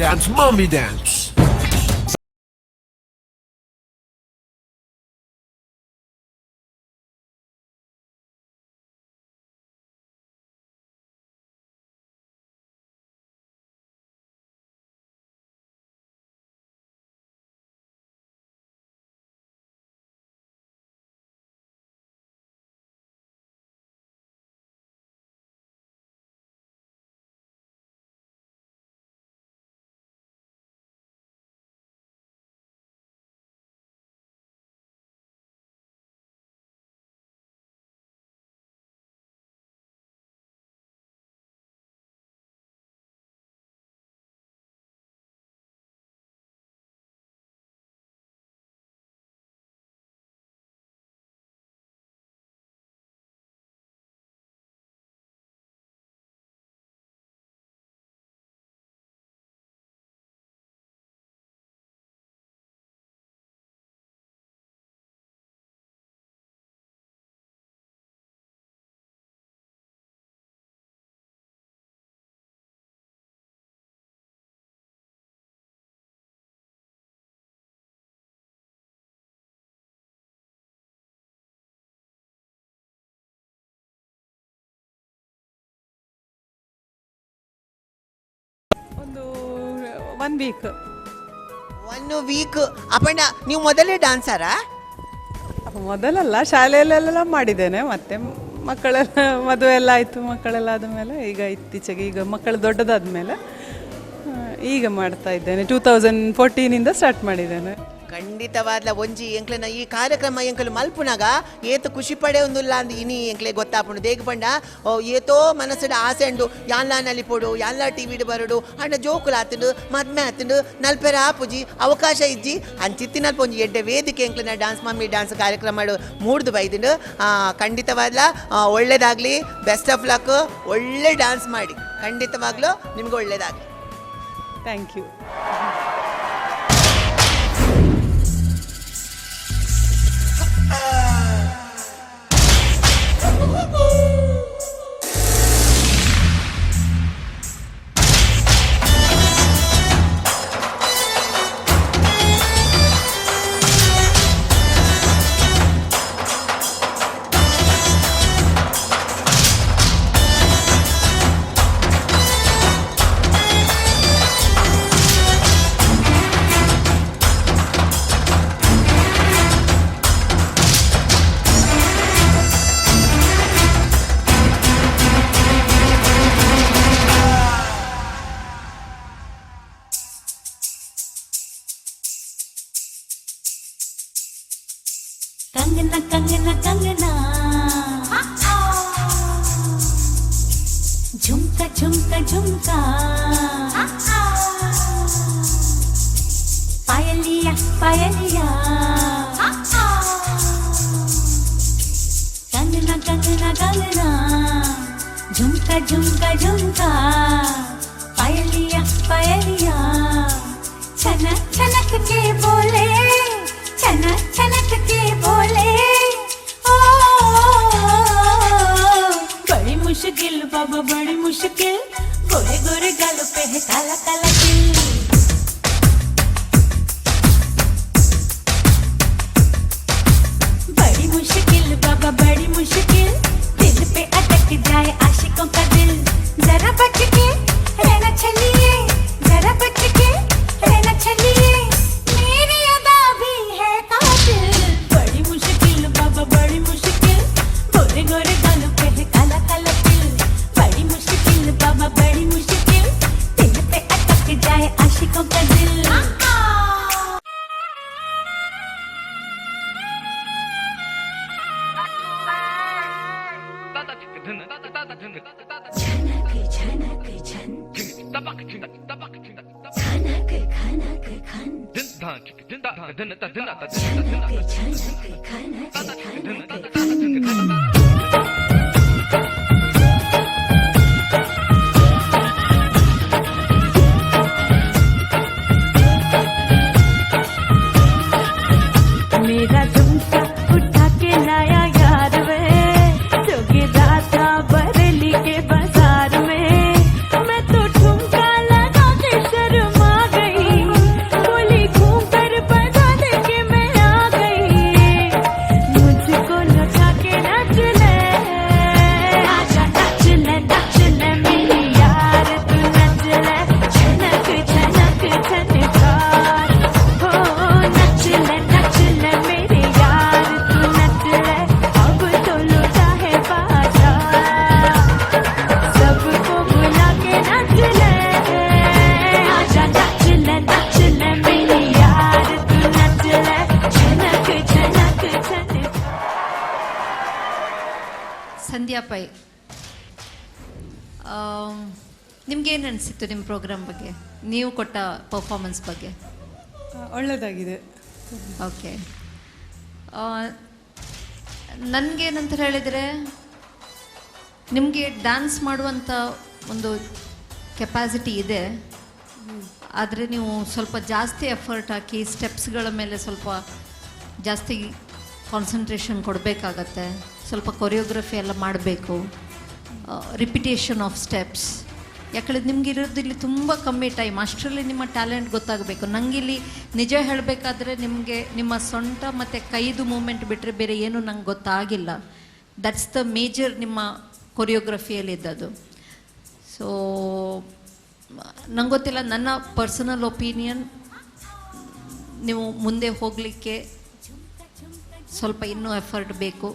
Dance Mommy Dance. ಒಂದು one week. One week ಅಪಂಡ ನೀವು ಮೊದಲೇ ಡಾನ್ಸರಾ? ಮೊದಲಲ್ಲ, ಶಾಲೆಯಲ್ಲೆಲ್ಲ ಮಾಡಿದ್ದೇನೆ. ಮತ್ತೆ ಮಕ್ಕಳೆಲ್ಲ ಮದುವೆ ಎಲ್ಲ ಆಯಿತು. ಮಕ್ಕಳೆಲ್ಲ ಆದಮೇಲೆ ಈಗ ಇತ್ತೀಚೆಗೆ, ಈಗ ಮಕ್ಕಳು ದೊಡ್ಡದಾದ ಮೇಲೆ ಈಗ ಮಾಡ್ತಾ ಇದ್ದೇನೆ. 2014ಇಂದ ಸ್ಟಾರ್ಟ್ ಮಾಡಿದ್ದೇನೆ. ಖಂಡಿತವಾದ್ಲ ಒಂಜಿ ಎಂಕ್ಲೆನ ಈ ಕಾರ್ಯಕ್ರಮ ಎಂಕಲು ಮಲ್ಪುನಾಗ ಏತು ಖುಷಿ ಪಡೆ ಒಂದುಲ್ಲ ಅಂದ್ ಇನಿ ಎಂಕ್ಲೆ ಗೊತ್ತಾಪುಂಡು. ದೇಗ್ ಪಂಡ ಓ, ಏತೋ ಮನಸ್ಸುಡ ಆಸೆ ಉಂಡು, ಯಾನ್ಲಾ ನಲಿಪೊಡು, ಯಾನ್ಲಾ ಟಿವಿಡ್ ಬರಡು. ಅಂಡ ಜೋಕುಲು ಆತುಂಡು, ಮದ್ಮೆ ಆತುಂಡು, ನಲ್ಪೆರ ಆಪುಜಿ, ಅವಕಾಶ ಇಜ್ಜಿ. ಅಂಚಿತ್ತಿನಲ್ಪ ಒಂಜಿ ಎಡ್ಡೆ ವೇದಿಕೆ ಎಂಕ್ಲೆನ ಡಾನ್ಸ್ ಮಮ್ಮಿ ಡಾನ್ಸ್ ಕಾರ್ಯಕ್ರಮ ಮೂಡ್ದು ಬೈದುಂಡು. ಖಂಡಿತವಾದ್ಲ ಒಳ್ಳೇದಾಗ್ಲಿ, ಬೆಸ್ಟ್ ಆಫ್ ಲಕ್. ಒಳ್ಳೆ ಡಾನ್ಸ್ ಮಾಡಿ, ಖಂಡಿತವಾಗ್ಲೂ ನಿಮ್ಗೆ ಒಳ್ಳೇದಾಗ್ಲಿ. Thank you. Kangana Kangana Kangana, झुमका झुमका झुमका, पायलिया पायलिया, कंगना कंगना कंगना, झुमका झुमका झुमका, पायलिया पायलिया, छनक छनक के बोले, छनक छनक के बोले, ओ बड़ी मुश्किल बाबा, बड़ी मुश्किल, गोरे गोरे गालों पे है काला काला तिल। बड़ी मुश्किल बाबा, बड़ी मुश्किल, दिल पे अटक जाए आशिकों का दिल। जरा बच के रहना चलिए, जरा बच के रहना चलिए, मेरी अदा भी है कातिल। बड़ी मुश्किल बाबा, बड़ी मुश्किल, गोरे गोरे गालों पे है काला काला तिल। बड़ी मुश्किल बाबा, बड़ी मुश्किल, दिल पे अटक जाए आशिकों का दिल। झनक झनक झन, खनक खनक खन, झनक झनक खनक खनक खन। मेरा झुमका उठा के लाया यार वे, जो गिरा था बरेली के बाजार में। मैं तो ठुमका लगा के शर्मा ಸಂಧ್ಯಾ ಪೈ, ನಿಮ್ಗೇನು ಅನಿಸಿತ್ತು ನಿಮ್ಮ ಪ್ರೋಗ್ರಾಮ್ ಬಗ್ಗೆ, ನೀವು ಕೊಟ್ಟ ಪರ್ಫಾರ್ಮೆನ್ಸ್ ಬಗ್ಗೆ? ಒಳ್ಳೆಯದಾಗಿದೆ. ಓಕೆ, ನನಗೇನಂತ ಹೇಳಿದರೆ, ನಿಮಗೆ ಡ್ಯಾನ್ಸ್ ಮಾಡುವಂಥ ಒಂದು ಕೆಪಾಸಿಟಿ ಇದೆ, ಆದರೆ ನೀವು ಸ್ವಲ್ಪ ಜಾಸ್ತಿ ಎಫರ್ಟ್ ಹಾಕಿ ಸ್ಟೆಪ್ಸ್ಗಳ ಮೇಲೆ ಸ್ವಲ್ಪ ಜಾಸ್ತಿ ಕಾನ್ಸಂಟ್ರೇಷನ್ ಕೊಡಬೇಕಾಗತ್ತೆ. ಸ್ವಲ್ಪ ಕೊರಿಯೋಗ್ರಫಿ ಎಲ್ಲ ಮಾಡಬೇಕು, ರಿಪಿಟೇಷನ್ ಆಫ್ ಸ್ಟೆಪ್ಸ್. ಯಾಕಂದರೆ ನಿಮ್ಗೆ ಇರೋದು ಇಲ್ಲಿ ತುಂಬ ಕಮ್ಮಿ ಟೈಮ್, ಅಷ್ಟರಲ್ಲಿ ನಿಮ್ಮ ಟ್ಯಾಲೆಂಟ್ ಗೊತ್ತಾಗಬೇಕು. ನನಗಿಲ್ಲಿ ನಿಜ ಹೇಳಬೇಕಾದ್ರೆ ನಿಮಗೆ ನಿಮ್ಮ ಸೊಂಟ ಮತ್ತು ಕೈದು ಮೂಮೆಂಟ್ ಬಿಟ್ಟರೆ ಬೇರೆ ಏನೂ ನಂಗೆ ಗೊತ್ತಾಗಿಲ್ಲ. That's the major ನಿಮ್ಮ ಕೊರಿಯೋಗ್ರಫಿಯಲ್ಲಿ ಇದ್ದದ್ದು. ಸೊ ನಂಗೆ ಗೊತ್ತಿಲ್ಲ, ನನ್ನ ಪರ್ಸನಲ್ ಒಪಿನಿಯನ್, ನೀವು ಮುಂದೆ ಹೋಗಲಿಕ್ಕೆ ಸ್ವಲ್ಪ ಇನ್ನೂ ಎಫರ್ಟ್ ಬೇಕು,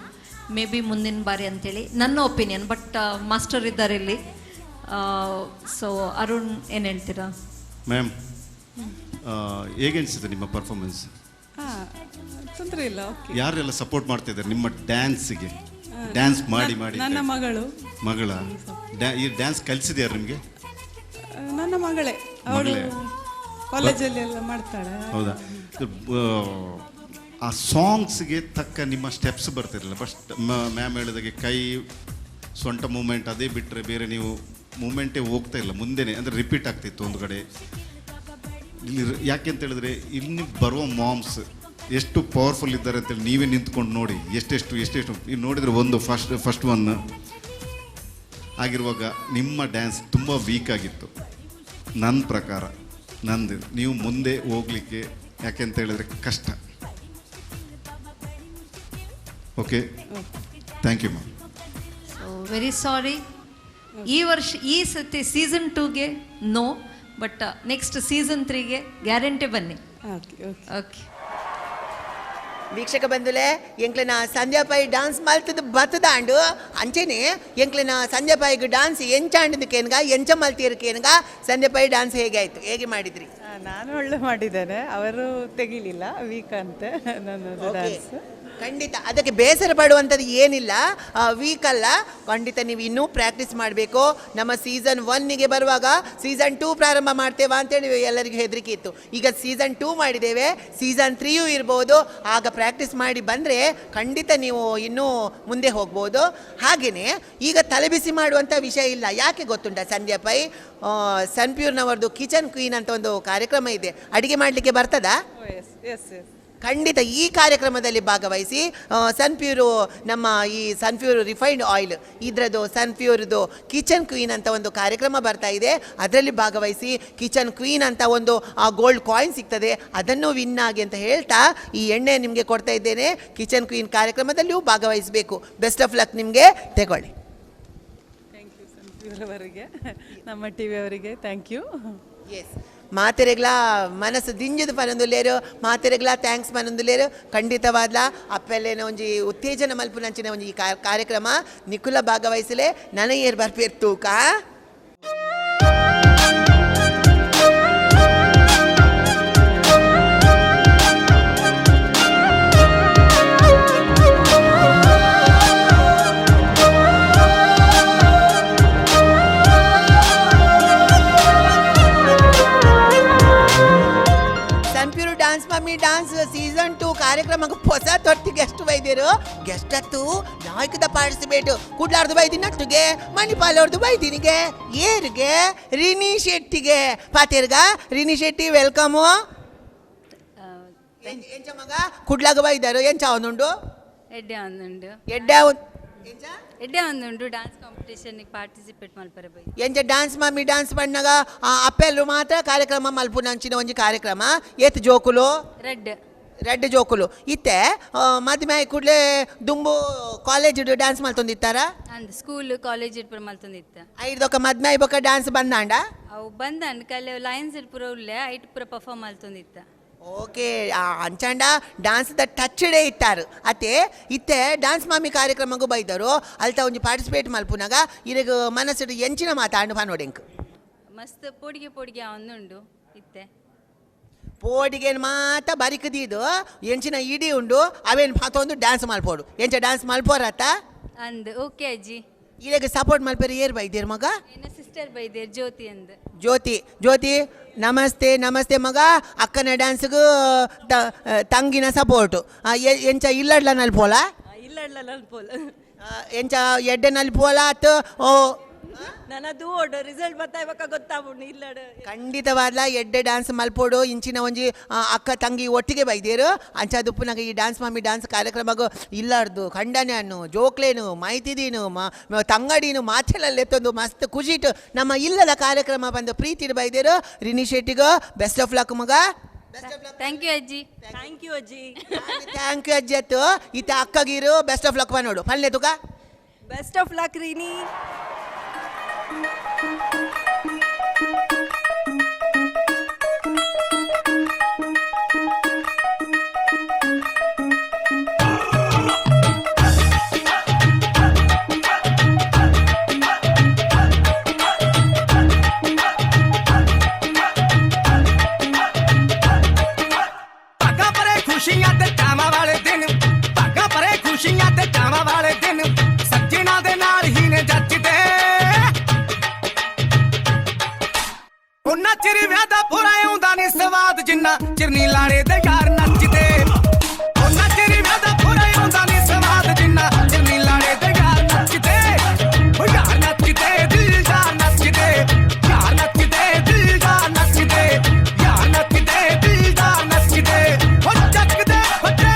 ಮೇ ಬಿ ಮುಂದಿನ ಬಾರಿ ಅಂತೇಳಿ ನನ್ನ ಒಪಿನಿಯನ್. ಬಟ್ ಮಾಸ್ಟರ್ ಇದ್ದಾರೆ ಇಲ್ಲಿ, ಸೊ ಅರುಣ್ ಏನು ಹೇಳ್ತೀರಾ? ಮ್ಯಾಮ್, ಹೇಗೆ ಅನಿಸುತ್ತೆ ನಿಮ್ಮ ಪರ್ಫಾರ್ಮೆನ್ಸ್? ಹಾಂ, ತೊಂದರೆ ಇಲ್ಲ, ಓಕೆ. ಯಾರೆಲ್ಲ ಸಪೋರ್ಟ್ ಮಾಡ್ತಿದ್ದಾರೆ ನಿಮ್ಮ ಡ್ಯಾನ್ಸಿಗೆ? ಡ್ಯಾನ್ಸ್ ಮಾಡಿ ಮಾಡಿ ನನ್ನ ಮಗಳು. ಮಗಳ ಈ ಡ್ಯಾನ್ಸ್ ಕಲಿಸಿದ್ಯಾರು ನಿಮಗೆ? ನನ್ನ ಮಗಳೇ, ಅವಳು ಮಗಳೇ. ಕಾಲೇಜಲ್ಲಿ ಎಲ್ಲ ಮಾಡ್ತಾಳೆ. ಹೌದಾ? ಇದು, ಆ ಸಾಂಗ್ಸ್ಗೆ ತಕ್ಕ ನಿಮ್ಮ ಸ್ಟೆಪ್ಸ್ ಬರ್ತಿರಲಿಲ್ಲ. ಫಸ್ಟ್ ಮ್ಯಾಮ್ ಹೇಳಿದಾಗೆ ಕೈ ಸೊಂಟ ಮೂಮೆಂಟ್ ಅದೇ ಬಿಟ್ಟರೆ ಬೇರೆ ನೀವು ಮೂಮೆಂಟೇ ಹೋಗ್ತಾ ಇಲ್ಲ ಮುಂದೆನೇ, ಅಂದರೆ ರಿಪೀಟ್ ಆಗ್ತಿತ್ತು ಒಂದು ಕಡೆ. ಇಲ್ಲಿ ಯಾಕೆ ಅಂತ ಹೇಳಿದ್ರೆ, ಇಲ್ಲಿ ಬರುವ ಮಾಮ್ಸ್ ಎಷ್ಟು ಪವರ್ಫುಲ್ ಇದ್ದಾರೆ ಅಂತೇಳಿ ನೀವೇ ನಿಂತ್ಕೊಂಡು ನೋಡಿ, ಎಷ್ಟೆಷ್ಟು ಎಷ್ಟೆಷ್ಟು ನೀವು ನೋಡಿದರೆ ಒಂದು ಫಸ್ಟ್ ಫಸ್ಟ್ ಒನ್ ಆಗಿರುವಾಗ ನಿಮ್ಮ ಡ್ಯಾನ್ಸ್ ತುಂಬ ವೀಕ್ ಆಗಿತ್ತು ನನ್ನ ಪ್ರಕಾರ. ನಂದು ನೀವು ಮುಂದೆ ಹೋಗಲಿಕ್ಕೆ ಯಾಕೆ ಅಂತ ಹೇಳಿದ್ರೆ ಕಷ್ಟ. Okay, thank you ma'am. So very sorry, ಈ ವರ್ಷ ಈ ಸತಿ ಸೀಸನ್ 2ಗೆ ನೋ, ಬಟ್ ನೆಕ್ಸ್ಟ್ ಸೀಸನ್ 3ಗೆ ಗ್ಯಾರಂಟಿ ಬನ್ನಿ. Okay okay. Okay. ವೀಕ್ಷಕ ಬಂಧುಲೆ, ಎಂಕ್ಲೆನ ಸಂಧ್ಯಾ ಪೈ ಡಾನ್ಸ್ ಮಲ್ತದ ಬತ್ತದಾಂಡು ಅಂಚೆನೆ ಎಂಕ್ಲೆನ ಸಂಧ್ಯಾ ಪೈಗೆ ಡಾನ್ಸ್ ಎಂಚಾಂಡದಕ್ಕೇನ್ಗ ಎಂಚ ಮಲ್ತೀರಕ್ಕೇನ್ಗ ಸಂಧ್ಯಾ ಪೈ ಡಾನ್ಸ್ ಹೇಗೆ ಆಯ್ತು, ಹೇಗೆ ಮಾಡಿದ್ರಿ? ನಾನು ಒಳ್ಳೆ ಮಾಡಿದ್ದೇನೆ, ಅವರು ತೆಗಿಲಿಲ್ಲ, ವೀಕ್ ಅಂತೆ ನನ್ನದು ಡ್ಯಾನ್ಸ್. ಖಂಡಿತ ಅದಕ್ಕೆ ಬೇಸರ ಪಡುವಂಥದ್ದು ಏನಿಲ್ಲ, ವೀಕ್ ಅಲ್ಲ, ಖಂಡಿತ ನೀವು ಇನ್ನೂ ಪ್ರಾಕ್ಟೀಸ್ ಮಾಡಬೇಕು. ನಮ್ಮ ಸೀಸನ್ 1ಗೆ ಬರುವಾಗ ಸೀಸನ್ 2 ಪ್ರಾರಂಭ ಮಾಡ್ತೇವಾ ಅಂತೇಳಿ ಎಲ್ಲರಿಗೂ ಹೆದರಿಕೆ ಇತ್ತು. ಈಗ ಸೀಸನ್ 2 ಮಾಡಿದ್ದೇವೆ, ಸೀಸನ್ 3ಯೂ ಇರ್ಬೋದು. ಆಗ ಪ್ರಾಕ್ಟೀಸ್ ಮಾಡಿ ಬಂದರೆ ಖಂಡಿತ ನೀವು ಇನ್ನೂ ಮುಂದೆ ಹೋಗ್ಬೋದು. ಹಾಗೆಯೇ ಈಗ ತಲೆಬಿಸಿ ಮಾಡುವಂಥ ವಿಷಯ ಇಲ್ಲ. ಯಾಕೆ ಗೊತ್ತುಂಟ ಸಂಧ್ಯಾ ಪೈ, ಸನ್ಪ್ಯೂರ್ನವರದು ಕಿಚನ್ ಕ್ವೀನ್ ಅಂತ ಒಂದು ಕಾರ್ಯಕ್ರಮ ಇದೆ. ಅಡಿಗೆ ಮಾಡಲಿಕ್ಕೆ ಬರ್ತದಾ? Yes yes yes. ಖಂಡಿತ ಈ ಕಾರ್ಯಕ್ರಮದಲ್ಲಿ ಭಾಗವಹಿಸಿ. ಸನ್ಪ್ಯೂರು, ನಮ್ಮ ಈ ಸನ್ಪ್ಯೂರ್ ರಿಫೈನ್ಡ್ ಆಯಿಲ್ ಇದರದ್ದು ಸನ್ಪ್ಯೂರ್ದು ಕಿಚನ್ ಕ್ವೀನ್ ಅಂತ ಒಂದು ಕಾರ್ಯಕ್ರಮ ಬರ್ತಾ ಇದೆ, ಅದರಲ್ಲಿ ಭಾಗವಹಿಸಿ ಕಿಚನ್ ಕ್ವೀನ್ ಅಂತ ಒಂದು ಗೋಲ್ಡ್ ಕಾಯಿನ್ ಸಿಗ್ತದೆ, ಅದನ್ನು ವಿನ್ ಆಗಿ ಅಂತ ಹೇಳ್ತಾ ಈ ಎಣ್ಣೆ ನಿಮಗೆ ಕೊಡ್ತಾ ಇದ್ದೇನೆ. ಕಿಚನ್ ಕ್ವೀನ್ ಕಾರ್ಯಕ್ರಮದಲ್ಲಿಯೂ ಭಾಗವಹಿಸಬೇಕು. ಬೆಸ್ಟ್ ಆಫ್ ಲಕ್ ನಿಮಗೆ, ತಗೊಳ್ಳಿ. Thank you ಸನ್ಪ್ಯೂರ್ ಅವರಿಗೆ, ನಮ್ಮ ಟಿ ವಿ ಅವರಿಗೆ thank U. S, ಮಾತೆರೆಗ್ಲಾ ಮನಸ್ಸು ದಿಂಜದ ಪನೊಂದುಲ್ಲೇರು, ಮಾತೆರೆಗ್ಲಾ thanks ಪನೊಂದುಲ್ಲೇರು. ಖಂಡಿತವಾದ್ಲ ಅಪ್ಪೆಲ್ಲೇನ ಒಂಜಿ ಉತ್ತೇಜನ ಮಲ್ಪುನಂಚಿನ ಒಂಜಿ ಈ ಕಾರ್ಯಕ್ರಮ ನಿಕುಲ ಭಾಗವಹಿಸಲೆ ನನ ಏರ್ ಬರ್ಪೇರ್ ತೂಕ. ಸನ್ಪ್ಯೂರು ಡ್ಯಾನ್ಸ್ ಮಮ್ಮಿ ಡ್ಯಾನ್ಸ್ ಸೀಸನ್ 2 ಕಾರ್ಯಕ್ರಮಕ್ಕೆ ಹೊಸ ತೊಟ್ಟಿ ಗೆಸ್ಟ್ ಬೈದಿರು. ಗೆಸ್ಟ್ ಅತ್ತು ನಾಯಕದ ಪಾರ್ಟಿಸಿಪೇಟ್ ಕುಡ್ಲಾರ್ದು ಬೈದಿ ನಟ್ಟುಗೆ, ಮಣಿಪಾಲವ್ರದ್ದು ಬೈದಿನಿಗೆ, ಏರ್ಗೆ ರಿನಿ ಶೆಟ್ಟಿಗೆ ಪಾತೇರ್ಗ. ರಿನಿ ಶೆಟ್ಟಿ ವೆಲ್ಕಮು. ಎಂಚ ಮಗ ಕುಡ್ಲಾಗ ಬೈದಾರು, ಎಂಚ ಅವನುಂಡು? ಎಡ್ಡೆ ಒಂದುಂಡು. ಎಡ್ಡೆ ಎಂಚ? ಎಡ್ಡೆ ಒಂದುಂಡು ಡ್ಯಾನ್ಸ್ ಕಾಂಪಿಟೇಷನ್ಗೆ ಪಾರ್ಟಿಸಿಪೇಟ್ ಮಲ್ಪರೆ ಬೈ. ಎಂಚ ಡ್ಯಾನ್ಸ್ ಮಮ್ಮಿ ಡ್ಯಾನ್ಸ್ ಪಣ್ಣಗ ಅಪ್ಪೆಲ್ಲು ಮಾತ್ರ ಕಾರ್ಯಕ್ರಮ ಮಲ್ಪುನಂಚಿನ ಒಂಜಿ ಕಾರ್ಯಕ್ರಮ. ಏತ್ ಜೋಕುಲು? ರೆಡ್. ರೆಡ್ ಜೋಕುಲು ಇತ್ತೆ. ಮದ್ಮೆ ಆಯಿ ಕೂಡ್ಲೆ ದುಂಬು ಕಾಲೇಜ್ ಡ್ಯಾನ್ಸ್ ಮಲ್ತೊಂದಿತ್ತಾರ? ಅಂದ್ ಸ್ಕೂಲ್ ಕಾಲೇಜ್ ಇಡ್ಪುರ ಮಲ್ತೊಂದಿತ್ತ. ಐದೊಕ್ಕ ಮದ್ಮೆ ಆಯಿ ಬೊಕ್ಕ ಡ್ಯಾನ್ಸ್ ಬಂದಾಂಡ? ಅವು ಬಂದಂಡ್ ಕಲೆ ಲೈನ್ಸ್ ಪೂರ ಉಲ್ಲೆ ಐಟ್ ಪೂರ ಪರ್ಫಾರ್ಮ್ ಮಲ್ತೊಂದಿತ್ತ. ಓಕೆ, ಅಂಚಾಂಡ ಡ್ಯಾನ್ಸ್ ದ ಟಚ್ ಡೇ ಇಟ್ಟಾರು ಅತ್ತೆ. ಇತ್ತೆ ಡ್ಯಾನ್ಸ್ ಮಾಮಿ ಕಾರ್ಯಕ್ರಮಗೂ ಬೈದರು, ಅಲ್ತ ಒಂಜಿ ಪಾರ್ಟಿಸಿಪೇಟ್ ಮಲ್ಪುನಾಗ ಇರಗ ಮನಸ್ಸು ಎಂಚಿನ ಮಾತಾಂಡು ಪಾನೋಡೆಂಕ್? ಮಸ್ತ್ ಪೋಡಿಗೆ ಪೋಡಿಗೆ ಒಂದುಂಡು ಇತ್ತೆ. ಪೋಡಿಗೆ ಮಾತ ಬರಿಕದೀದು ಎಂಚಿನ ಇಡಿ ಉಂಡು ಅವೇನು ಪಾತೊಂದು ಡ್ಯಾನ್ಸ್ ಮಲ್ಪೋಡು. ಎಂಚ ಡ್ಯಾನ್ಸ್ ಮಲ್ಪೋರತ್ತ? ಅಂದ್ ಓಕೆ ಅಜ್ಜಿ. ಇರೆಗ್ ಸಪೋರ್ಟ್ ಮಲ್ಪೆರೆ ಏರ್ ಬೈದೇರ್ ಮಗ? ಎನ್ನ ಸಿಸ್ಟರ್ ಬೈದೇರ್, ಜ್ಯೋತಿ ಅಂದ್. ಜ್ಯೋತಿ, ಜ್ಯೋತಿ ನಮಸ್ತೆ. ನಮಸ್ತೆ ಮಗ. ಅಕ್ಕನ ಡ್ಯಾನ್ಸ್ಗೂ ತಂಗಿನ ಸಪೋರ್ಟು. ಎಂಚ ಇಲ್ಲಡ್ಲ ನಲ್ಪೋಲ? ಇಲ್ಲಡ್ಲ ನಲ್ಪೋಲ. ಎಂಚ ಎಡ್ಡೆ ನಲ್ಪೋಲ ಅತ್ ಓ? ನನ್ನ ದೂಡ್ ರಿಸಲ್ಟ್ ಬರ್ತಾ ಇವಾಗ ಗೊತ್ತಾಗ್ಬಿಡ್ ಇಲ್ಲಡ್. ಖಂಡಿತವಾದ್ಲ ಎಡ್ಡೆ ಡ್ಯಾನ್ಸ್ ಮಲ್ಪೋಡು. ಇಂಚಿನ ಒಂಜಿ ಅಕ್ಕ ತಂಗಿ ಒಟ್ಟಿಗೆ ಬೈದೇರು. ಅಂಚ ದುಪ್ಪುನಾಗ ಈ ಡ್ಯಾನ್ಸ್ ಮಮ್ಮಿ ಡ್ಯಾನ್ಸ್ ಕಾರ್ಯಕ್ರಮಗು ಇಲ್ಲಾರ್ದು ಖಂಡನೆ ಅನ್ನು ಜೋಕ್ಲೇನು ಮಾಹಿತಿದೀನು ತಂಗಡಿನು ಮಾತೆಲ್ಲ ಎತ್ತೊಂದು ಮಸ್ತ್ ಖುಷಿಟು ನಮ್ಮ ಇಲ್ಲದ ಕಾರ್ಯಕ್ರಮ ಬಂದು ಪ್ರೀತಿ ಬೈದೇರು. ರಿನಿ ಶೆಟ್ಟಿಗೂ ಬೆಸ್ಟ್ ಆಫ್ ಲಕ್ ಮಗ. Thank you ಅಜ್ಜಿ. Thank you ಅಜ್ಜಿ. Thank you ಅಜ್ಜಿ. ಅತ್ತು ಈತ ಅಕ್ಕಗಿರು ಬೆಸ್ಟ್ ಆಫ್ ಲಕ್ ನೋಡು ಪಲ್ಲೆ ತುಕ. Best of luck Rini. ਭਾਗਾਂ ਭਰੇ ਖੁਸ਼ੀਆਂ ਤੇ ਚਾਵਾਂ ਵਾਲੇ ਦਿਨ, ਭਾਗਾਂ ਭਰੇ ਖੁਸ਼ੀਆਂ ਤੇ ਚਾਵਾਂ ਵਾਲੇ ਦਿਨ ਸੱਜਣਾ ਦੇ ਨਾਲ ਹੀ ਨੇ ਜੱਜਦੇ। ਉਹਨਾਂ ਚਿਰ ਵਿਆਹ ਦਾ ਪੂਰਾ ਆਉਂਦਾ ਨੀ ਸਵਾਦ, ਜਿੰਨਾ ਚਿਰ ਨੀ ਲਾੜੇ ਦੇ ਯਾਰ ਨੱਚਦੇ। ਉਹਨਾਂ ਚਿਰ ਵਿਆਹ ਦਾ ਪੂਰਾ ਆਉਂਦਾ ਨੀ ਸਵਾਦ, ਜਿੰਨਾ ਚਿਰ ਨੀ ਲਾੜੇ ਦੇ ਯਾਰ ਨੱਚਦੇ। ਉਹ ਯਾਰ ਨੱਚਦੇ, ਦਿਲਦਾਰ ਨੱਚਦੇ, ਯਾਰ ਨੱਚਦੇ, ਦਿਲਦਾਰ ਨੱਚਦੇ, ਯਾਰ ਨੱਚਦੇ, ਦਿਲਦਾਰ ਨੱਚਦੇ। ਉਹ ਚੱਕਦੇ ਫੱਟੇ।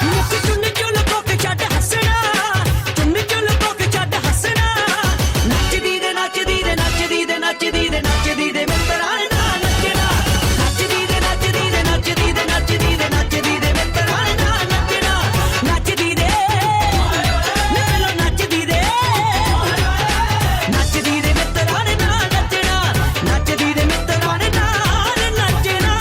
ਮੁੱਖ ਚੁੰਨ ਚੁੰਨ ਕੋਕ ਛੱਡ ਹੱਸਣਾ, ਚੁੰਨ ਚੁੰਨ ਕੋਕ ਛੱਡ ਹੱਸਣਾ। ਨੱਚਦੀ ਦੇ ਨੱਚਦੀ ਦੇ ਨੱਚਦੀ ਦੇ ਨੱਚਦੀ ਦੇ ਨੱਚਦੀ ਦੇ ਮਿੱਤਰਾਂ ਨਾਲ ਨੱਚਣਾ। ਨੱਚਦੀ ਦੇ ਨੱਚਦੀ ਦੇ ਨੱਚਦੀ ਦੇ ਨੱਚਦੀ ਦੇ ਨੱਚਦੀ ਦੇ ਮਿੱਤਰਾਂ ਨਾਲ ਨੱਚਣਾ। ਨੱਚਦੀ ਦੇ ਨਿਕਲੋ, ਨੱਚਦੀ ਦੇ, ਨੱਚਦੀ ਦੇ ਮਿੱਤਰਾਂ ਨਾਲ ਨੱਚਣਾ, ਨੱਚਦੀ ਦੇ ਮਿੱਤਰਾਂ ਨਾਲ ਨੱਚਣਾ।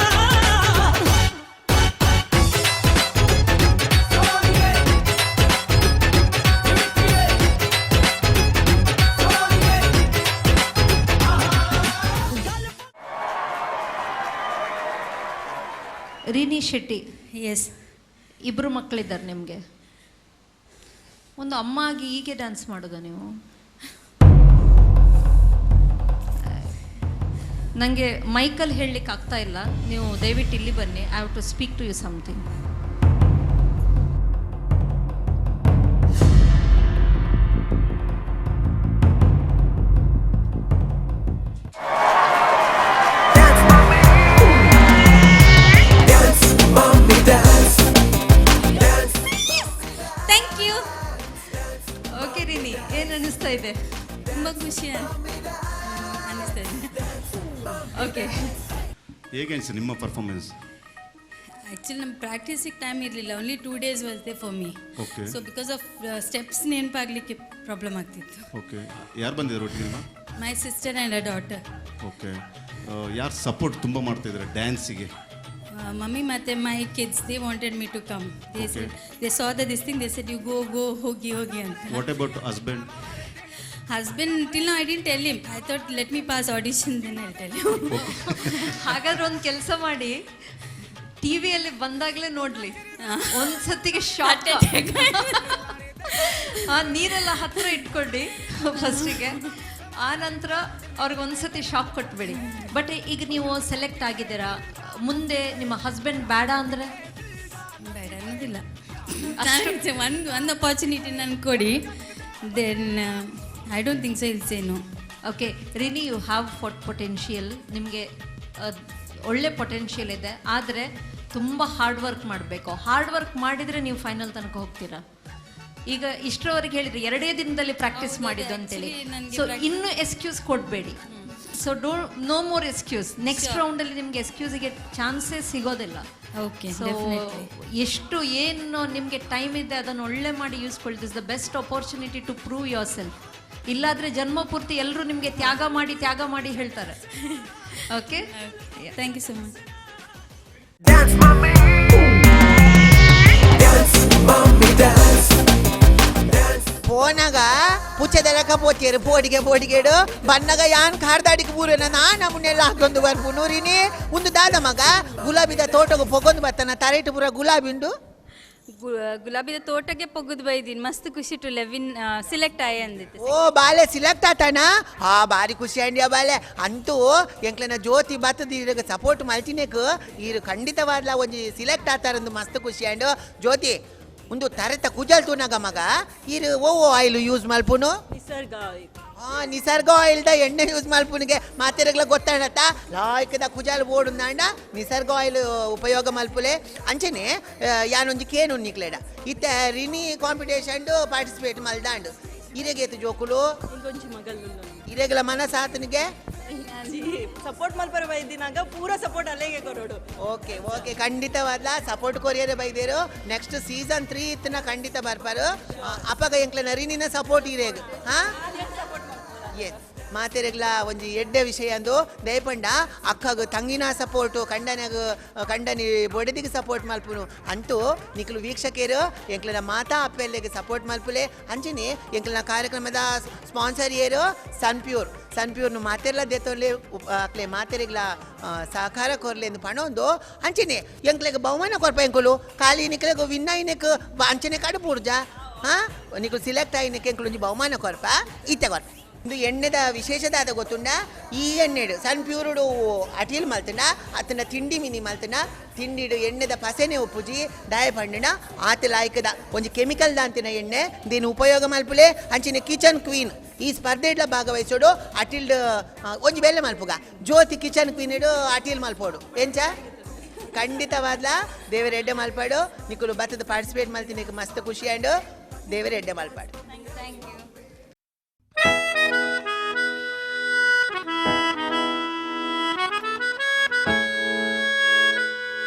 ರಿನಿ ಶೆಟ್ಟಿ. ಎಸ್. ಇಬ್ಬರು ಮಕ್ಕಳಿದ್ದಾರೆ ನಿಮಗೆ. ಒಂದು ಅಮ್ಮ ಆಗಿ ಹೀಗೆ ಡ್ಯಾನ್ಸ್ ಮಾಡೋದಾ ನೀವು? ನನಗೆ ಮೈಕಲ್ಲಿ ಹೇಳಲಿಕ್ಕೆ ಆಗ್ತಾ ಇಲ್ಲ. ನೀವು ದಯವಿಟ್ಟು ಇಲ್ಲಿ ಬನ್ನಿ. I have to speak to you something. Thank you. Okay Rini, ಏನು ಅನ್ನಿಸ್ತಾ ಇದೆ? ತುಂಬ ಖುಷಿ ಅನ್ನಿಸ್ತದೆ. ಓಕೆ. ಹೇಗೆ ಅನಿಸ್ತು ನಿಮ್ಮ ಪರ್ಫಾರ್ಮೆನ್ಸ್? ಆ್ಯಕ್ಚುಲಿ ನಮ್ಮ ಪ್ರಾಕ್ಟೀಸಿಗೆ ಟೈಮ್ ಇರಲಿಲ್ಲ. Only 2 days was there for me. So because of steps ನೆನಪಾಗಲಿಕ್ಕೆ ಪ್ರಾಬ್ಲಮ್ ಆಗ್ತಿತ್ತು. ಓಕೆ, ಯಾರು ಬಂದಿದ್ರು ಒಟ್ಟಿಗೆ ನಿಮ್ಮ? My sister and a daughter. Okay, ಯಾರು ಸಪೋರ್ಟ್ ತುಂಬ ಮಾಡ್ತಿದ್ದಾರೆ ಡ್ಯಾನ್ಸಿಗೆ? ಮಮ್ಮಿ ಮತ್ತು my kids, they wanted me to come. They said, they saw the this thing, they said, "You go, go, ಹೋಗಿ ಹೋಗಿ" ಅಂತ. What about husband? Husband, till now I didn't tell him. I thought, let me pass audition, then I tell you. ಹಾಗಾದ್ರೆ ಒಂದು ಕೆಲಸ ಮಾಡಿ, ಟಿವಿಯಲ್ಲಿ ಬಂದಾಗಲೇ ನೋಡ್ಲಿ. ಒಂದ್ಸತಿಗೆ ಶಾಕ್. ಆ ನೀರೆಲ್ಲ ಹತ್ರ ಇಟ್ಕೊಳ್ಳಿ ಫಸ್ಟಿಗೆ, ಆ ನಂತರ ಅವ್ರಿಗೆ ಒಂದ್ಸತಿ ಶಾಕ್ ಕೊಟ್ಬಿಡಿ. ಬಟ್ ಈಗ ನೀವು ಸೆಲೆಕ್ಟ್ ಆಗಿದ್ದೀರಾ. ಮುಂದೆ ನಿಮ್ಮ ಹಸ್ಬೆಂಡ್ ಬೇಡ ಅಂದರೆ? ಬೇಡ ಅನ್ನೋದಿಲ್ಲ. ಒಂದು ಒಂದು ಅಪಾರ್ಚುನಿಟಿ ನನ್ಗೆ ಕೊಡಿ, then I don't think so he'll say no. Okay Rini, you have potential. ನಿಮಗೆ ಒಳ್ಳೆ ಪೊಟೆನ್ಷಿಯಲ್ ಇದೆ. ಆದರೆ ತುಂಬ ಹಾರ್ಡ್ ವರ್ಕ್ ಮಾಡಬೇಕು. ಹಾರ್ಡ್ ವರ್ಕ್ ಮಾಡಿದರೆ ನೀವು ಫೈನಲ್ ತನಕ ಹೋಗ್ತೀರಾ. ಈಗ ಇಷ್ಟರವರೆಗೆ ಹೇಳಿದ್ರಿ, ಎರಡೇ ದಿನದಲ್ಲಿ ಪ್ರಾಕ್ಟೀಸ್ ಹೌದು, ಮಾಡಿದ್ದು ಅಂತೇಳಿ. Actually ನನ್ಗೆ ಸೊ ಇನ್ನು ಎಕ್ಸ್ಕ್ಯೂಸ್ ಕೊಡಬೇಡಿ. So don't, no more excuse. Next ರೌಂಡಲ್ಲಿ ನಿಮಗೆ ಎಕ್ಸ್ಕ್ಯೂಸಿಗೆ ಚಾನ್ಸೇ ಸಿಗೋದಿಲ್ಲ. ಓಕೆ. ಸೊ ಡೆಫಿನೆಟ್ಲಿ. ಎಷ್ಟು ಏನು ನಿಮಗೆ ಟೈಮ್ ಇದೆ, ಅದನ್ನು ಒಳ್ಳೆ ಮಾಡಿ ಯೂಸ್ಕೊಳ್ಳಿ. This the best opportunity to prove yourself. ಇಲ್ಲಾದ್ರೆ ಜನ್ಮ ಪೂರ್ತಿ ಎಲ್ಲರೂ ನಿಮಗೆ ತ್ಯಾಗ ಮಾಡಿ, ತ್ಯಾಗ ಮಾಡಿ ಹೇಳ್ತಾರೆ. Okay. Thank you so much. Dance, mommy. Dance, mommy, dance. ಪೋನಾಗ ಪುಚ್ಚದಲಕ ಪೋತಿಯರು ಪೋಡಿಗೆ ಪೋಡಿಗೇಡು ಬನ್ನಗ ಯಾನ್ ಖಾರ್ದಾಡಿಗೆ ಪೂರೆನ ನಾನ ಮುನ್ನೆಲ್ಲ ಹಾಕೊಂದು ಬರ್ಪು ನೂರಿನಿ. ಒಂದು ದಾದ ಮಗ, ಗುಲಾಬಿದ ತೋಟಗು ಪೊಗೊಂದು ಬತ್ತನ? ತರೇಟು ಪೂರ ಗುಲಾಬಿ ಉಂಡು. ಗುಲಾಬಿದ ತೋಟಕ್ಕೆ ಪೊಗ್ಗುದು ಬೈದಿನಿ. ಮಸ್ತ್ ಖುಷಿ ಟು ಲೆವಿನ್ ಸಿಲೆಕ್ಟ್ ಆಯ್ ಅಂದಿತ್ತು. ಓ ಬಾಲೆ, ಸಿಲೆಕ್ಟ್ ಆತಣ? ಆ ಬಾರಿ ಖುಷಿ ಅಂಡಿಯ ಬಾಲೆ. ಅಂತೂ ಎಂಕ್ಲೆನ ಜ್ಯೋತಿ ಬತ್ತದ ಈರಗ ಸಪೋರ್ಟ್ ಮಲ್ತಿನೇಕ್ ಈರು ಖಂಡಿತವಾದ್ಲ ಒಂಜಿ ಸಿಲೆಕ್ಟ್ ಆತಾರಂದು ಮಸ್ತ್ ಖುಷಿ ಅಂಡು. ಜ್ಯೋತಿ, ಒಂದು ತರೆತ ಕುಜಲ್ ತೂನಾಗ ಮಗ, ಈರು ಓ ಆಯಿಲ್ ಯೂಸ್ ಮಲ್ಪುನು? ನಿಸರ್ಗ. ಆ ನಿಸರ್ಗ ಆಯಿಲ್ದ ಎಣ್ಣೆ ಯೂಸ್ ಮಲ್ಪುನಿಗೆ. ಮಾತೆರಗ್ಲ ಗೊತ್ತಾಡತ್ತ, ಲಾಯ್ಕದ ಕುಜಾಲ್ ಓಡುಂದಾಂಡ ನಿಸರ್ಗ ಆಯಿಲ್ ಉಪಯೋಗ ಮಲ್ಪುಲೆ. ಅಂಚನೆ ಯಾನೊಂಜಿ ಕೇನು ನಿಕ್ಲೆಡ, ಇತ್ತೆ ರಿನಿ ಕಾಂಪಿಟೇಷನ್ ಪಾರ್ಟಿಸಿಪೇಟ್ ಮಲ್ದಾಂಡು, ಇರೆಗೇತು ಜೋಕುಲು? ಇಂಕೊಂಚಿ ಮಗಲ್. ಇರೆಗಲ ಮನಸಾತನಿಗೆ. ಸಪೋರ್ಟ್ ಮಲ್ಪರ ಬೈದಿನಾಗ ಪೂರ ಸಪೋರ್ಟ್ ಅಲ್ಲೇಗೆ ಕೊರೋಡು. ಓಕೆ ಓಕೆ, ಖಂಡಿತವಾದ್ಲ ಸಪೋರ್ಟ್ ಕೊರಿಯರ್ ಬೈದೇರು. ನೆಕ್ಸ್ಟ್ ಸೀಸನ್ 3 ಇತ್ತನ ಖಂಡಿತ ಬರ್ಪಾರು. ಅಪಗ ಎಂಕ್ಲೆನ ರಿನಿನ ಸಪೋರ್ಟ್ ಇರೇಗ್. ಹಾ, ಎಸ್, ಮಾತೆರೆಗ್ಲ ಒಂಜಿ ಎಡ್ಡೆ ವಿಷಯ ಅಂದು. ದಯಪಂಡ ಅಕ್ಕಗ ತಂಗಿನ ಸಪೋರ್ಟು, ಕಂಡನಗ ಕಂಡನಿ ಬೊಡೆದಿಗೆ ಸಪೋರ್ಟ್ ಮಲ್ಪುನು. ಅಂತೂ ನಿಕ್ಲು ವೀಕ್ಷಕರು ಎಂಕ್ಲೆನ ಮಾತಾ ಅಪ್ಪೆಲ್ಲೆಗ್ ಸಪೋರ್ಟ್ ಮಲ್ಪುಲೆ. ಅಂಚನೆ ಎಂಕ್ಲೆನ ಕಾರ್ಯಕ್ರಮದ ಸ್ಪಾನ್ಸರ್ ಏರು? ಸನ್ ಪ್ಯೂರ್. ಸನ್ ಪ್ಯೂರ್ನು ಮಾತೆರ್ಲ ದೇತೊರ್ಲೆ, ಅಕ್ಲೆ ಮಾತೆರೆಗ್ಲ ಸಹಕಾರ ಕೊರ್ಲೆ ಎಂದು ಪಣೊಂದು, ಅಂಚನೆ ಎಂಕ್ಲೆಗ್ ಬಹುಮಾನ ಕೊರ್ಪ ಎಂಕುಲು. ಖಾಲಿ ನಿಕ್ಲೆಗ್ ವಿನ್ ಆಯಿನೆಕ್ ಅಂಚನೆ ಕಡುಪುರ್ಜ. ಹಾ, ನಿಕ್ಲು ಸಿಲೆಕ್ಟ್ ಆಯಿನೆಕ್ ಎಂಕುಲು ಒಂಜಿ ಬಹುಮಾನ ಕೊರ್ಪ, ಇತ್ತೆ ಕೊರ್ಪ. ಇಂದು ಎಣ್ಣೆದ ವಿಶೇಷದಾದ ಗೊತ್ತುಂಡ? ಈ ಎಣ್ಣೆಡು ಸನ್ ಪ್ಯೂರುಡು ಅಟೀಲ್ ಮಲ್ತಂಡ ಅತ್ತನ ತಿಂಡಿ ಮಿನಿ ಮಲ್ತಂಡ ತಿಂಡಿಡು ಎಣ್ಣೆದ ಪಸೆನೆ ಉಪ್ಪುಜಿ. ದಾಯ ಪಂಡಿನ ಆತ ಲಾಯ್ಕದ ಒಂಜಿ ಕೆಮಿಕಲ್ ದಾಂತಿನ ಎಣ್ಣೆ దీని ಉಪಯೋಗ ಮಲ್ಪುಲೆ. ಅಂಚಿನ ಕಿಚನ್ ಕ್ವೀನ್ ಈ ಸ್ಪರ್ಧೆಡ್ಲ ಭಾಗವಹಿಸೋಡು. ಅಟಿಲ್ಡ್ ಒಂಜಿ ಬೆಲ್ಲ ಮಲ್ಪುಗ. ಜ್ಯೋತಿ ಕಿಚನ್ ಕ್ವೀನ್ ಇಡು ಅಟಿಲ್ ಮಲ್ಪೋಡು ಎಂಚ? ಖಂಡಿತವಾದ್ಲ ದೇವರ ಎಡ್ಡೆ ಮಲ್ಪಾಡು. ನಿಕುಲು ಬತ್ತದ ಪಾರ್ಟಿಸಿಪೇಟ್ ಮಲ್ತಿನ ಮಸ್ತ್ ಖುಷಿ ಅಂಡು. ದೇವರ ಎಡ್ಡೆ ಮಲ್ಪಾಡು. Thank you.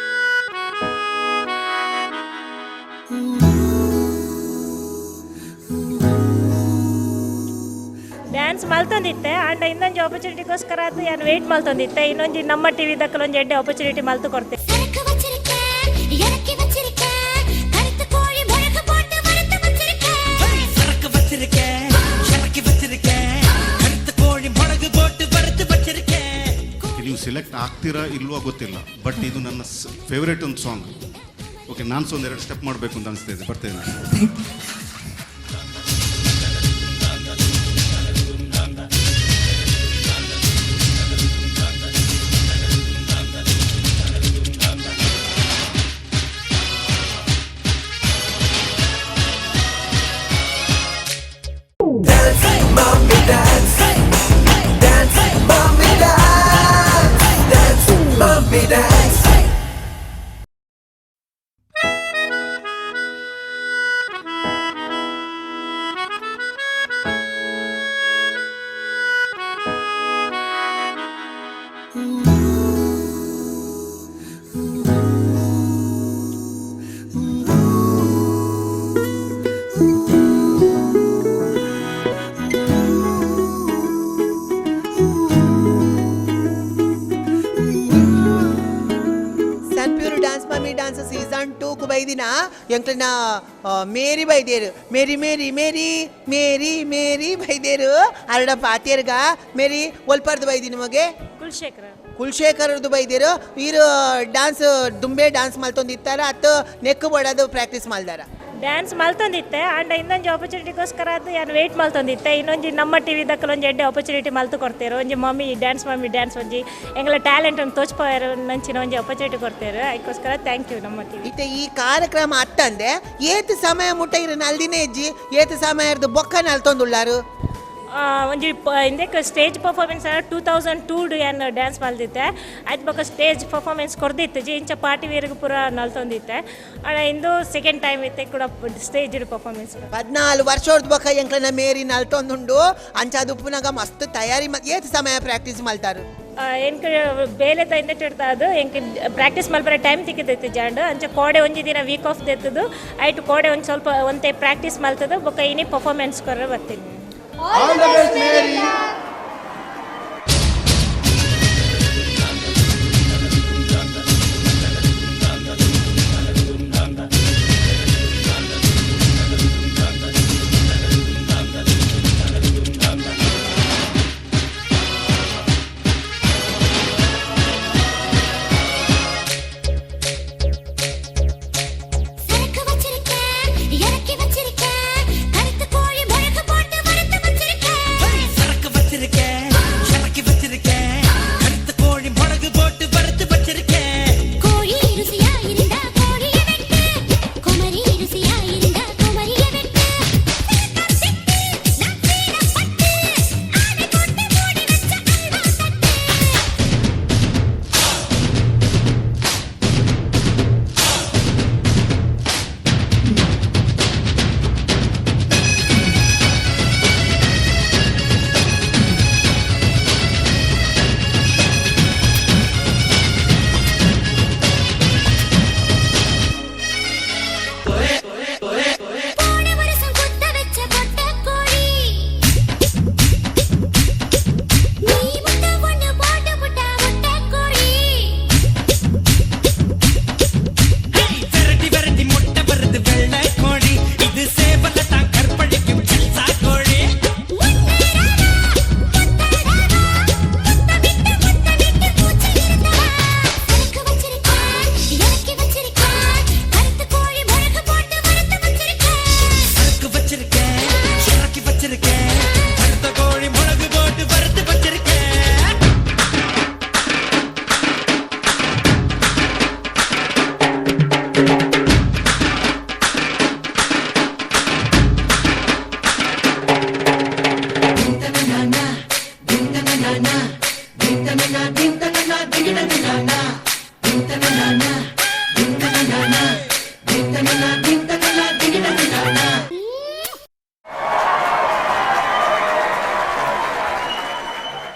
Dance ಮಲ್ತೊಂದಿತ್ತೆ and ಇನ್ನೊಂದು ಆಪರ್ಚುನಿಟಿಗೋಸ್ಕರ ಅದು ಯಾನು ವೆಯ್ಟ್ ಮಲ್ತೊಂದಿತ್ತೆ. ಇನ್ನೊಂದು ನಮ್ಮ ಟಿವಿ ದಕ್ಕಲ ಒಂಜಿ ಎಡ್ಡೆ ಆಪರ್ಚುನಿಟಿ ಮಲ್ತು ಕೊಡ್ತೆ. சரக்கு வச்சிருக்கேன், இறக்கி வச்சிருக்கேன், கருத்து கோழி முழகு போட்டு வறுத்து வச்சிருக்கேன். சரக்கு வச்சிருக்கேன், இறக்கி வச்சிருக்கேன், கருத்த கோழி மிளகு போட்டு வறுத்து வச்சிருக்கேன். ನೀವು ಸೆಲೆಕ್ಟ್ ಆಗ್ತೀರಾ ಇಲ್ವಾ ಗೊತ್ತಿಲ್ಲ, ಬಟ್ ಇದು ನನ್ನ ಫೇವ್ರೇಟ್ ಒಂದು ಸಾಂಗ್. ಓಕೆ, ನಾನು ಸಹ ಒಂದೆರಡು ಸ್ಟೆಪ್ ಮಾಡಬೇಕು ಅಂತ ಅನಿಸ್ತಾ ಇದೆ. ಬರ್ತೇನೆ. Dance, mommy, dance. Dance, mommy, dance. Dance, mommy, dance. Sun Pure dance mummy dance season 2 ಕು ಬೈದಿನ ಎಂಕ್ಲೆನ ಮೇರಿ ಬೈದೇರು. ಮೇರಿ ಮೇರಿ ಮೇರಿ ಮೇರಿ ಮೇರಿ ಬೈದೇರು. ಅರಡ ಪಾತೇರ್ಗ ಮೇರಿ, ಒಲ್ಪರ್ದು ಬೈದಿ ನಿಮಗೆ? ಕುಲಶೇಖರ. ಕುಲಶೇಖರದ್ದು ಬೈದೇರು. ಈರು ಡಾನ್ಸ್ ದುಂಬೆ ಡಾನ್ಸ್ ಮಲ್ತೊಂದಿತ್ತಾರ ಅತ್ತು ನೆಕ್ ಬೋಡದು ಪ್ರಾಕ್ಟೀಸ್ ಮಲ್ದಾರ? ಡ್ಯಾನ್ಸ್ ಮಲ್ತೊಂದಿತ್ತೆ ಆಂಡ ಇನ್ನೊಂದು ಆಪರ್ಚುನಿಟಿಗೋಸ್ಕರ ಅದು ಯಾನು ವೆಯ್ಟ್ ಮಲ್ತೊಂದಿತ್ತೆ. ಇನ್ನೊಂಜಿ ನಮ್ಮ ಟಿವಿ ದಕ್ಕಲ ಒಂಜಿ ಎಡ್ಡೆ ಆಪರ್ಚುನಿಟಿ ಮಲ್ತು ಕೊಡ್ತೇರು. ಒಂಜಿ ಮಮ್ಮಿ ಡ್ಯಾನ್ಸ್, ಮಮ್ಮಿ ಡ್ಯಾನ್ಸ್ ಒಂಜಿ ಎಂಗ್ಲ ಟ್ಯಾಲೆಂಟ್ ಒಂದು ತೋಚ್ಪೋಯರು ನಂಚಿನ ಒಂಜಿ ಆಪರ್ಚುನಿಟಿ ಕೊಡ್ತೇರು. ಅದಕ್ಕೋಸ್ಕರ thank you ನಮ್ಮ ಟಿವಿ. ಇತ್ತೆ ಈ ಕಾರ್ಯಕ್ರಮ ಅತ್ತಂದೆ ಏತ್ ಸಮಯ ಮುಟ್ಟ ಇರು ನಲ್ದಿನೇ ಇಜ್ಜಿ, ಏತ್ ಸಮಯ ಇರ್ದು ಬೊಕ್ಕ ನಲ್ತೊಂದುಳ್ಳಾರು? ಒಂಜಿ ಇಂದೆಕ್ ಸ್ಟೇಜ್ ಪರ್ಫಾರ್ಮೆನ್ಸ್ 2002 ಯಾನ್ ಡ್ಯಾನ್ಸ್ ಮಲ್ದಿತ್ತೆ. ಆಯ್ತು ಬೊಕ ಸ್ಟೇಜ್ ಪರ್ಫಾರ್ಮೆನ್ಸ್ ಕೊರ್ದಿತ್ತು ಜಿ ಇಂಚ ಪಾರ್ಟಿ ವೇರ್ಗ್ ಪೂರ ನಲ್ತೊಂದಿತ್ತೆ. ಆಂಡ ಇಂದು ಸೆಕೆಂಡ್ ಟೈಮ್ ಇತ್ತೆ ಕೂಡ ಸ್ಟೇಜ್ ಪರ್ಫಾರ್ಮೆನ್ಸ್. 14 ವರ್ಷದ ಬೊಕ ಎಂಕ್ಲನ ಮೇರಿ ನಲ್ತೊಂದುಂಡು. ಅಂಚಾದ್ ಉಪ್ಪುನಗ ಮಸ್ತ್ ತಯಾರಿ, ಏತ್ ಸಮಯ ಪ್ರಾಕ್ಟೀಸ್ ಮಲ್ತಾರು? ಎಂಕ್ ಬೇಲೆ ಇಂದೆಟ್ ಅದು ಎಂಕ್ ಪ್ರಾಕ್ಟೀಸ್ ಮಲ್ಪರೆ ಟೈಮ್ ತಿಕ್ಕಿದೈತಿ ಜಾಂಡ್. ಅಂಚ ಕೋಡೆ ಒಂಜಿ ದಿನ ವೀಕ್ ಆಫ್ ದೆತ್ತದು, ಐಟ್ ಕೋಡೆ ಒಂದು ಸ್ವಲ್ಪ ಒಂತೆ ಪ್ರಾಕ್ಟೀಸ್ ಮಲ್ತದು, ಬೊಕ ಇನಿ ಪರ್ಫಾರ್ಮೆನ್ಸ್ ಕೊರ್ರೆ ಬರ್ತೀನಿ. All the best Mary. சரக்கு வச்சிருக்கேன், இறக்கி வச்சிருக்கேன், கருத்து கோழி முழக்கு போட்டு வறுத்து வச்சிருக்கேன். சரக்கு வச்சிருக்கேன், இறக்கி வச்சிருக்கேன், கருத்து கோழி மிளகு போட்டு வறுத்து வச்சிருக்கேன். கோழி ருசியா இருந்தா கோழிய வெட்டு, குமரி ருசியா இருந்தா குமரிய வெட்டு. சிட்டு, நான் சீனப்பட்டு, ஆனை போட்டு மூடி வச்ச அல்வா தட்டு. போன வருஷம் குத்த வச்ச பொட்ட கோழி, நீ முட்டை ஒண்ணு போட்டு புட்டா முட்டை கோழி. விரட்டி விரட்டி முட்டை வருது வெள்ளை கோழி, இது சேவல தான் கற்பழிக்கும் ஜல்சா கோழி. முத்தராவா, முத்தராவா, முத்தமிட்டு முத்தமிட்டு மூச்சு இருந்தவா. சரக்கு வச்சிருக்கேன், இறக்கி வச்சிருக்கேன், கருத்து கோழி முழக்கு போட்டு வறுத்து வச்சிருக்கேன். சரக்கு வச்சிருக்கேன், இறக்கி வச்சிருக்கேன், கருத்த கோழி மிளகு போட்டு வறுத்து வச்சிருக்கேன்.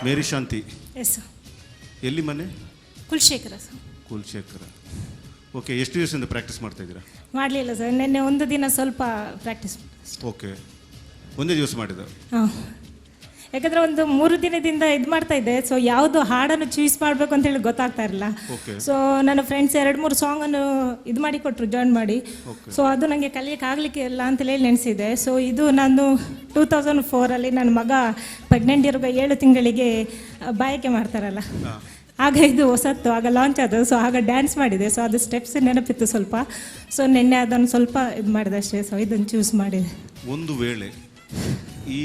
ಮೇರಿ ಶಾಂತಿ. ಎಸ್. ಎಲ್ಲಿ ಮನೆ? ಕುಲಶೇಖರ ಸರ್. ಕುಲಶೇಖರ, ಓಕೆ. ಎಷ್ಟು ದಿವಸದಿಂದ ಪ್ರಾಕ್ಟೀಸ್ ಮಾಡ್ತಾ ಇದ್ದೀರಾ? ಮಾಡಲಿಲ್ಲ ಸರ್, ನಿನ್ನೆ ಒಂದು ದಿನ ಸ್ವಲ್ಪ ಪ್ರಾಕ್ಟೀಸ್. ಓಕೆ, ಒಂದೇ ದಿವಸ ಮಾಡಿದ? ಹಾಂ, ಯಾಕಂದರೆ ಒಂದು 3 ದಿನದಿಂದ ಇದು ಮಾಡ್ತಾ ಇದ್ದೆ. ಸೊ ಯಾವುದು ಹಾಡನ್ನು ಚೂಸ್ ಮಾಡಬೇಕು ಅಂತ ಹೇಳಿ ಗೊತ್ತಾಗ್ತಾ ಇರಲಿಲ್ಲ. ಸೊ ನನ್ನ ಫ್ರೆಂಡ್ಸ್ 2-3 ಸಾಂಗನ್ನು ಇದು ಮಾಡಿ ಕೊಟ್ಟರು, ಜಾಯಿನ್ ಮಾಡಿ. ಸೊ ಅದು ನನಗೆ ಕಲಿಯಕ್ಕೆ ಆಗಲಿಕ್ಕೆ ಇಲ್ಲ ಅಂತ ಹೇಳಿ ನೆನೆಸಿದೆ. ಸೊ ಇದು ನಾನು 2004ಅಲ್ಲಿ ನನ್ನ ಮಗ ಪ್ರೆಗ್ನೆಂಟ್ ಇರುವ 7 ತಿಂಗಳಿಗೆ ಬಾಯಕೆ ಮಾಡ್ತಾರಲ್ಲ, ಆಗ ಇದು ಹೊಸತ್ತು, ಆಗ ಲಾಂಚ್ ಆದದ್ದು. ಸೊ ಆಗ ಡ್ಯಾನ್ಸ್ ಮಾಡಿದೆ. ಸೊ ಅದು ಸ್ಟೆಪ್ಸ್ ನೆನಪಿತ್ತು ಸ್ವಲ್ಪ. ಸೊ ನಿನ್ನೆ ಅದನ್ನು ಸ್ವಲ್ಪ ಇದು ಮಾಡಿದೆ ಅಷ್ಟೇ. ಸೊ ಇದನ್ನು ಚೂಸ್ ಮಾಡಿದೆ. ಒಂದು ವೇಳೆ ಈ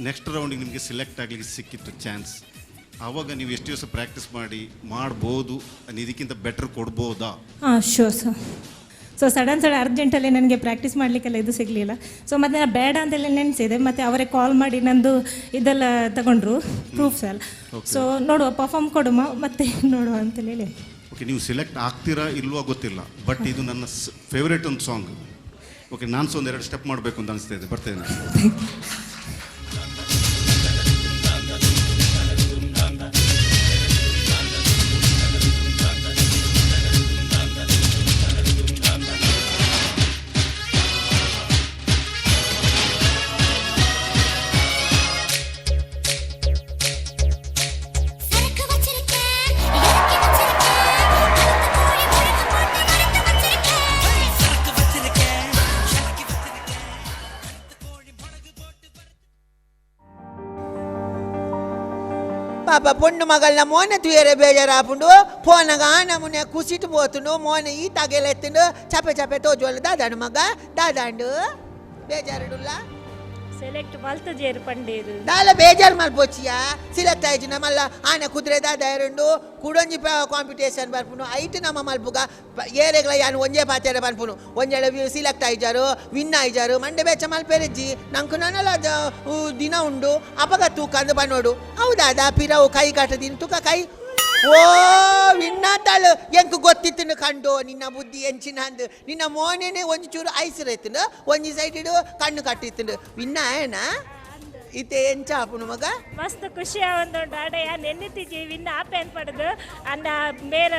ನೆಕ್ಸ್ಟ್ ರೌಂಡಿಗೆ ನಿಮಗೆ ಸೆಲೆಕ್ಟ್ ಆಗಲಿಕ್ಕೆ ಸಿಕ್ಕಿತ್ತು ಚಾನ್ಸ್, ಆವಾಗ ನೀವು ಎಷ್ಟು ದಿವಸ ಪ್ರಾಕ್ಟೀಸ್ ಮಾಡಿ ಮಾಡ್ಬೋದು, ಇದಕ್ಕಿಂತ ಬೆಟರ್ ಕೊಡ್ಬೋದಾ? ಹಾಂ, sure sir. So sudden sudden ಅರ್ಜೆಂಟಲ್ಲಿ ನನಗೆ ಪ್ರಾಕ್ಟೀಸ್ ಮಾಡಲಿಕ್ಕೆಲ್ಲ ಇದು ಸಿಗಲಿಲ್ಲ. ಸೊ ಮತ್ತು ನಾನು ಬೇಡ ಅಂತೆಲ್ಲ ನೆನೆಸಿದೆ. ಮತ್ತು ಅವರೇ ಕಾಲ್ ಮಾಡಿ ನಂದು ಇದೆಲ್ಲ ತಗೊಂಡ್ರು, ಪ್ರೂಫ್ಸ್ ಎಲ್ಲ. ಸೊ ನೋಡುವ, ಪರ್ಫಾರ್ಮ್ ಕೊಡುಮ, ಮತ್ತೆ ನೋಡುವ ಅಂತೇಳಿ. ಓಕೆ, ನೀವು ಸೆಲೆಕ್ಟ್ ಆಗ್ತೀರಾ ಇಲ್ವಾ ಗೊತ್ತಿಲ್ಲ, ಬಟ್ ಇದು ನನ್ನ ಫೇವ್ರೇಟ್ ಒಂದು ಸಾಂಗ್. ಓಕೆ, ನಾನು ಸಹ ಒಂದು 2 ಸ್ಟೆಪ್ ಮಾಡಬೇಕು ಅಂತ ಅನಿಸ್ತಾ ಇದೆ. ಬರ್ತೇನೆ. சரக்கு வச்சிருக்கேன், இறக்கி வச்சிருக்கேன், கருத்து கோழி முழக்கு போட்டு வறுத்து வச்சிருக்கேன். சரக்கு வச்சிருக்கேன், இறக்கி வச்சிருக்கேன், கருத்த கோழி மிளகு போட்டு வறுத்து ಪಾಪ ಪೊಣ್ಣು ಮಗಳನ್ನ ಮೋನೆ ತುಯರೆ ಬೇಜಾರಾಪುಂಡು. ಫೋನಗ ಆನಮುನೆ ಕುಸಿಟ್ಟು ಪೋತುಂಡು. ಮೋನೆ ಈ ತಗೆಲೆತ್ತುಂಡು. ಚಪೆ ಚಪೆ ತೋಜುವಲ್ಲ ದಾದಾಂಡು ಮಗ ದಾದಾಂಡು ಬೇಜಾರುಡುಲ್ಲ. ಸೆಲೆಕ್ಟ್ ಮಲ್ತುಜೇರು ಪಂಡೇರು. ದಾಲ ಬೇಜಾರು ಮಲ್ಪೊಚ್ಚಿಯಾ, ಸಿಲೆಕ್ಟ್ ಆಯ್ತು ನಮ್ಮಲ್ಲ ಆನೆ ಕುದುರೆ ದಾದ ಕುಡೊಂಜಿ ಕಾಂಪಿಟೇಷನ್ ಬರ್ಪುನು ಐಟ್ ನಮ್ಮ ಮಲ್ಪುಗ ಏರೆಗ್ಲ ಯಾನ್ ಒಂಜೇ ಪಾತೆರ ಪನ್ಪುನು ಒಂಜೆಳ ಸಿಲೆಕ್ಟ್ ಆಯ್ಜಾರು ವಿನ್ ಆಯ್ಜಾರು ಮಂಡೆ ಬೆಚ್ಚ ಮಲ್ಪೆರಿಜ್ಜಿ ನಂಕು ನನಲ ದಿನ ಉಂಡು ಅಪಗ ತೂಕಂದು ಬನ್ನೋಡು. ಹೌದಾದ ಪಿರವು ಕೈ ಕಟ್ಟದಿನ ತೂಕ ಕೈ ಓ ವಿನ್ನಾತಾಳು ಎಂಕ್ ಗೊತ್ತಿತ್ತನು ಕಂಡು ನಿನ್ನ ಬುದ್ಧಿ ಎಂಚಿನ ಅಂದು ನಿನ್ನ ಮೋನೆನೆ ಒಂಜಿ ಚೂರು ಐಸರೈತನು ಒಂಜಿ ಸೈಡ್ ಕಣ್ಣು ಕಟ್ಟಿತ್ತನು ವಿನ್ನ ಏನ ಇತ್ತೆ ಎಂಚ ಆಪುನು ಮಗ. ಮಸ್ತ್ ಖುಷಿ ಆವೊಂದುಂಡು ಆಡ ಯಾನ್ ಎನ್ನಿತಿಜಿ ವಿನ್ ಆಪೆ ಅನ್ಪಡುದು ಅಂದ ಮೇರ್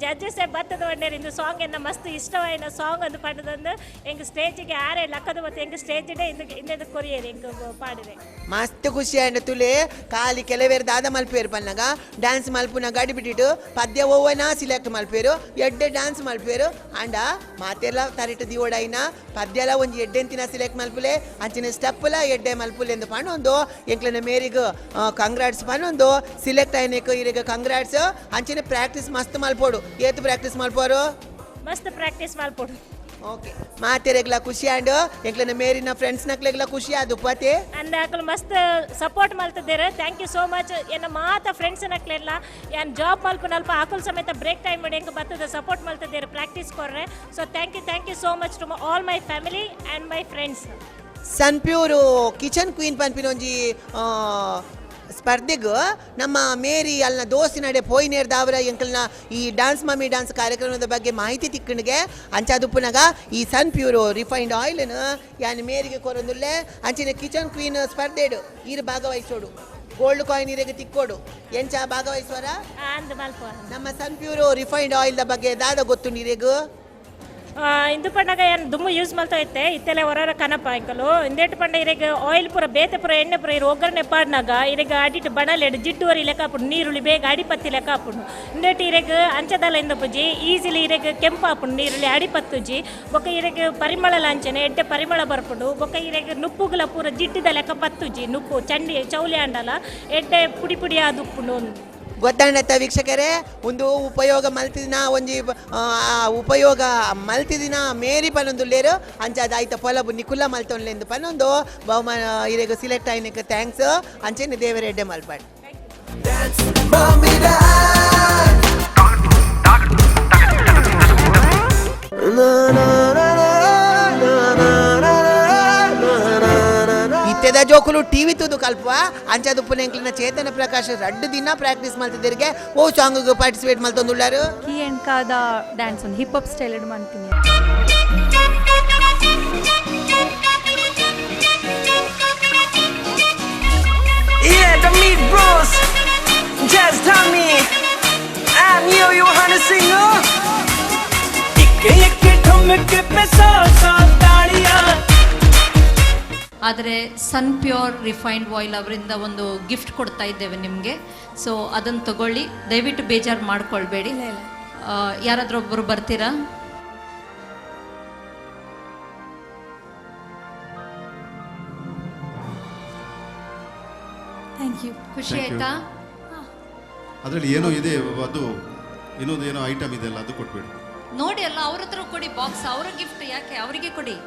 ಜಡ್ಜಸ್ ಬತ್ತದ ಒಂಡೇರು ಇಂದು ಸಾಂಗ್ ಎನ್ನ ಮಸ್ತ್ ಇಷ್ಟವಾಯಿನ ಸಾಂಗ್ ಅಂದು ಪಡದಂದು ಎಂಕ್ ಸ್ಟೇಜಿಗೆ ಆರೆ ಲಕ್ಕದ ಮತ್ತು ಎಂಕ್ ಸ್ಟೇಜ್ ಇಂದು ಇಂದೆಂದು ಕೊರಿಯರ್ ಎಂಕ್ ಪಾಡಿದೆ. ಮಸ್ತ್ ಖುಷಿ ಆಂಡ್ ತುಲೆ ಖಾಲಿ ಕೆಲವೇರು ದಾದ ಮಲ್ಪೇರು ಪನ್ನಗ ಡ್ಯಾನ್ಸ್ ಮಲ್ಪುನ ಗಾಡಿ ಬಿಟ್ಟಿಟ್ಟು ಪದ್ಯ ಓವನ ಸಿಲೆಕ್ಟ್ ಮಲ್ಪೇರು ಎಡ್ಡೆ ಡ್ಯಾನ್ಸ್ ಮಲ್ಪೇರು ಅಂಡ ಮಾತೆಲ್ಲ ತರಿಟ್ಟು ದಿವಡೈನ ಪದ್ಯಲ ಒಂಜಿ ಎಡ್ಡೆಂತಿನ ಸಿಲೆಕ್ಟ್ ಮಲ್ಪುಲೆ ಅಂಚಿನ ಸ್ಟೆಪ್ಲ ಎಡ್ಡೆ ಮಲ್ಪುಲೆ ಎಂದು ಪನ್ನೊಂದು ಎಂಕ್ಲೆನ ಮೇರಿಗ್ ಕಂಗ್ರಾಟ್ಸ್ ಪನ್ನೊಂದು ಸಿಲೆಕ್ಟ್ ಆಯ್ನೇಕ ಇರೆಗ್ ಕಂಗ್ರಾಟ್ಸ್ ಅಂಚಿನ ಪ್ರಾಕ್ಟೀಸ್ ಮಸ್ತ್ ಮಲ್ಪೋಡು. ಏತು ಪ್ರಾಕ್ಟೀಸ್ ಮಲ್ಪೋರು? ಮಸ್ತ್ ಪ್ರಾಕ್ಟೀಸ್ ಮಲ್ಪೋಡು. ಓಕೆ ಮಾತೆರೆಗ್ಲ ಖುಷಿ ಆಂಡ್ ಎಂಕ್ಲೆನ ಮೇರಿನ ಫ್ರೆಂಡ್ಸ್ ನಕ್ಲೆಗ್ಲ ಖುಷಿ ಆದು ಪತೆ ಅಂದ ಅಕುಲು ಮಸ್ತ್ support ಮಲ್ತದೇರು. Thank you so much. ಎನ್ನ ಮಾತ ಫ್ರೆಂಡ್ಸ್ ನಕ್ಲೆಲ್ಲ ಯಾನ್ ಜಾಬ್ ಮಲ್ಪುನಲ್ಪ ಅಕುಲು ಸಮೇತ ಬ್ರೇಕ್ ಟೈಮ್ ಎಂಕ್ ಬತ್ತದ ಸಪೋರ್ಟ್ ಮಲ್ತದೇರು ಪ್ರಾಕ್ಟೀಸ್ ಕೊರ್ರೆ. So thank you so much to all my family and my friends. Sunpure kitchen queen ಪನ್ಪಿನ ಒಂಜಿ ಸ್ಪರ್ಧೆಗ್ ನಮ್ಮ ಮೇರಿ ಅಲ್ನ ದೋಸ್ತಿನಡೆ ಪೋಯಿನೇರ್ದಾವರ ಎಂಕಲ್ನ ಈ ಡ್ಯಾನ್ಸ್ ಮಮ್ಮಿ ಡ್ಯಾನ್ಸ್ ಕಾರ್ಯಕ್ರಮದ ಬಗ್ಗೆ ಮಾಹಿತಿ ತಿಕ್ಕಣಿಗೆ ಅಂಚಾದುಪ್ಪುನಗ ಈ ಸನ್ ಪ್ಯೂರು ರಿಫೈನ್ಡ್ ಆಯಿಲ್ನು ಯಾನ್ ಮೇರಿಗೆ ಕೊರೊಂದುಲ್ಲೆ ಅಂಚಿನ ಕಿಚನ್ ಕ್ವೀನ್ ಸ್ಪರ್ಧೆಡು ಈರು ಭಾಗವಹಿಸೋಡು ಗೋಲ್ಡ್ ಕಾಯಿನ್ ಇರೆಗೆ ತಿಕ್ಕೋಡು ಎಂಚ ಭಾಗವಹಿಸುವರ ಅಂದ್ ಮಲ್ಪ. ನಮ್ಮ ಸನ್ ಪ್ಯೂರು ರಿಫೈನ್ಡ್ ಆಯಿಲ್ದ ಬಗ್ಗೆ ದಾದ ಗೊತ್ತುಂಡು ಇರೆಗ್? ಇಂದು ಪಂಡಗ ಏನು ದುಮ್ಮು ಯೂಸ್ ಮಲ್ತಾ ಇತ್ತೆ ಇತ್ತೆಲ್ಲ ಹೊರ ಕನಪ ಇಂಕಲು ಇಂದೇಟು ಪಂಡ ಇರೆಗ್ ಆಯಿಲ್ ಪೂರ ಬೇತೆ ಪೂರ ಎಣ್ಣೆ ಪೂರ ಇರು ಒಗ್ಗರಣೆ ಪಾಡ್ನಾಗ ಇರೆಗ್ ಅಡಿಟ್ ಬಣಲೆಡ್ ಜಿಡ್ಡುವರಿ ಲೆಕ್ಕ ಆಪುಂಡು ನೀರುಳ್ಳಿ ಬೇಗ ಅಡಿಪತ್ತಿ ಲೆಕ್ಕ ಆಪುಂಡು ಇಂದೇಟು ಇರೆಗ್ ಅಂಚದಲ್ಲ ಇಂದ ಪೂಜಿ ಈಸಿಲಿ ಇರೆಗ್ ಕೆಂಪು ಆಪುಂಡು ನೀರುಳ್ಳಿ ಅಡಿಪತ್ತುಜಿ ಬೊಕ್ಕ ಇರೆಗ್ ಪರಿಮಳ ಲಾಂಚನೆ ಎಡ್ಡೆ ಪರಿಮಳ ಬರ್ಪುಂಡು ಬೊಕ್ಕ ಇರೆಗ್ ನುಪ್ಪುಗುಲ ಪೂರ ಜಿಡ್ಡಿದ ಲೆಕ್ಕ ಪತ್ತುಜಿ ನುಪ್ಪು ಚಂಡಿ ಚೌಲಿ ಅಂಡಲ ಎಡ್ಡೆ ಪುಡಿ ಪುಡಿ ಆದುಪ್ಪುಂಡು. ಗೊತ್ತಾಂಡತ್ತ ವೀಕ್ಷಕರೇ, ಒಂದು ಉಪಯೋಗ ಮಲ್ತಿದಿನ ಒಂಜಿ ಉಪಯೋಗ ಮಲ್ತಿದಿನ ಮೇರಿ ಪನೊಂದುಲ್ಲೇರು ಅಂಚಾದ ಆಯ್ತ ಪೊಲಬು ನಿಕುಲ್ಲ ಮಲ್ತೊನ್ಲೆಂದು ಪನೊಂದು ಬಹುಮಾನ ಇರೆಗ್ ಸಿಲೆಕ್ಟ್ ಆಯ್ನಕ್ಕೆ thanks ಅಂಚೆನೆ ದೇವರೆಡ್ಡೆ ಮಲ್ಪಾಡ್. ಇತ್ತೆದ ಜೋಕುಲು ಟಿವಿ ತೂದು ಕಲ್ಪ ಅಂಚಾದುಪ್ಪುನ ಎಂಕ್ಲಿನ ಚೇತನ ಪ್ರಕಾಶ್ ರಡ್ಡು ದಿನ ಪ್ರಾಕ್ಟೀಸ್ ಮಲ್ತಿದ್ದರಿಗೆ ಓ ಸಾಂಗ್ ಪಾರ್ಟಿಸಿಪೇಟ್ ಮಲ್ತೊಂದುಲ್ಲಾರು. ಕೀ ಅಂಡ್ ಕಾದ ಡ್ಯಾನ್ಸ್ ಒಂದು ಹಿಪ್ ಹಾಪ್ ಸ್ಟೈಲ್ ಮಾಡ್ತೀನಿ. Yeah, the Meat Bros. Just tell me, I'm you, singer. एक एक ठुमक पे सौ सौ तालियां. ಆದರೆ ಸನ್ ಪ್ಯೂರ್ ರಿಫೈನ್ಡ್ ಆಯಿಲ್ ಅವರಿಂದ ಒಂದು ಗಿಫ್ಟ್ ಕೊಡ್ತಾ ಇದ್ದೇವೆ ನಿಮಗೆ. ಸೊ ಅದನ್ನು ತಗೊಳ್ಳಿ, ದಯವಿಟ್ಟು ಬೇಜಾರು ಮಾಡ್ಕೊಳ್ಬೇಡಿ. ಯಾರಾದರೂ ಒಬ್ಬರು ಬರ್ತೀರಾ? Thank you. ಖುಷಿ ಆಯ್ತಾ? ಅದರಲ್ಲಿ ಏನೋ ಇದೆ, ಅದು ಇನ್ನೊಂದು ಏನೋ ಐಟಮ್ ಇದೆ ಅಲ್ಲ, ಅದು ಕೊಟ್ಬಿಡಿ. ನೋಡಿ ಅಲ್ಲ, ಅವ್ರ ಹತ್ರ ಕೊಡಿ ಬಾಕ್ಸ್, ಅವರ ಗಿಫ್ಟ್ ಯಾಕೆ ಅವರಿಗೆ ಕೊಡಿ.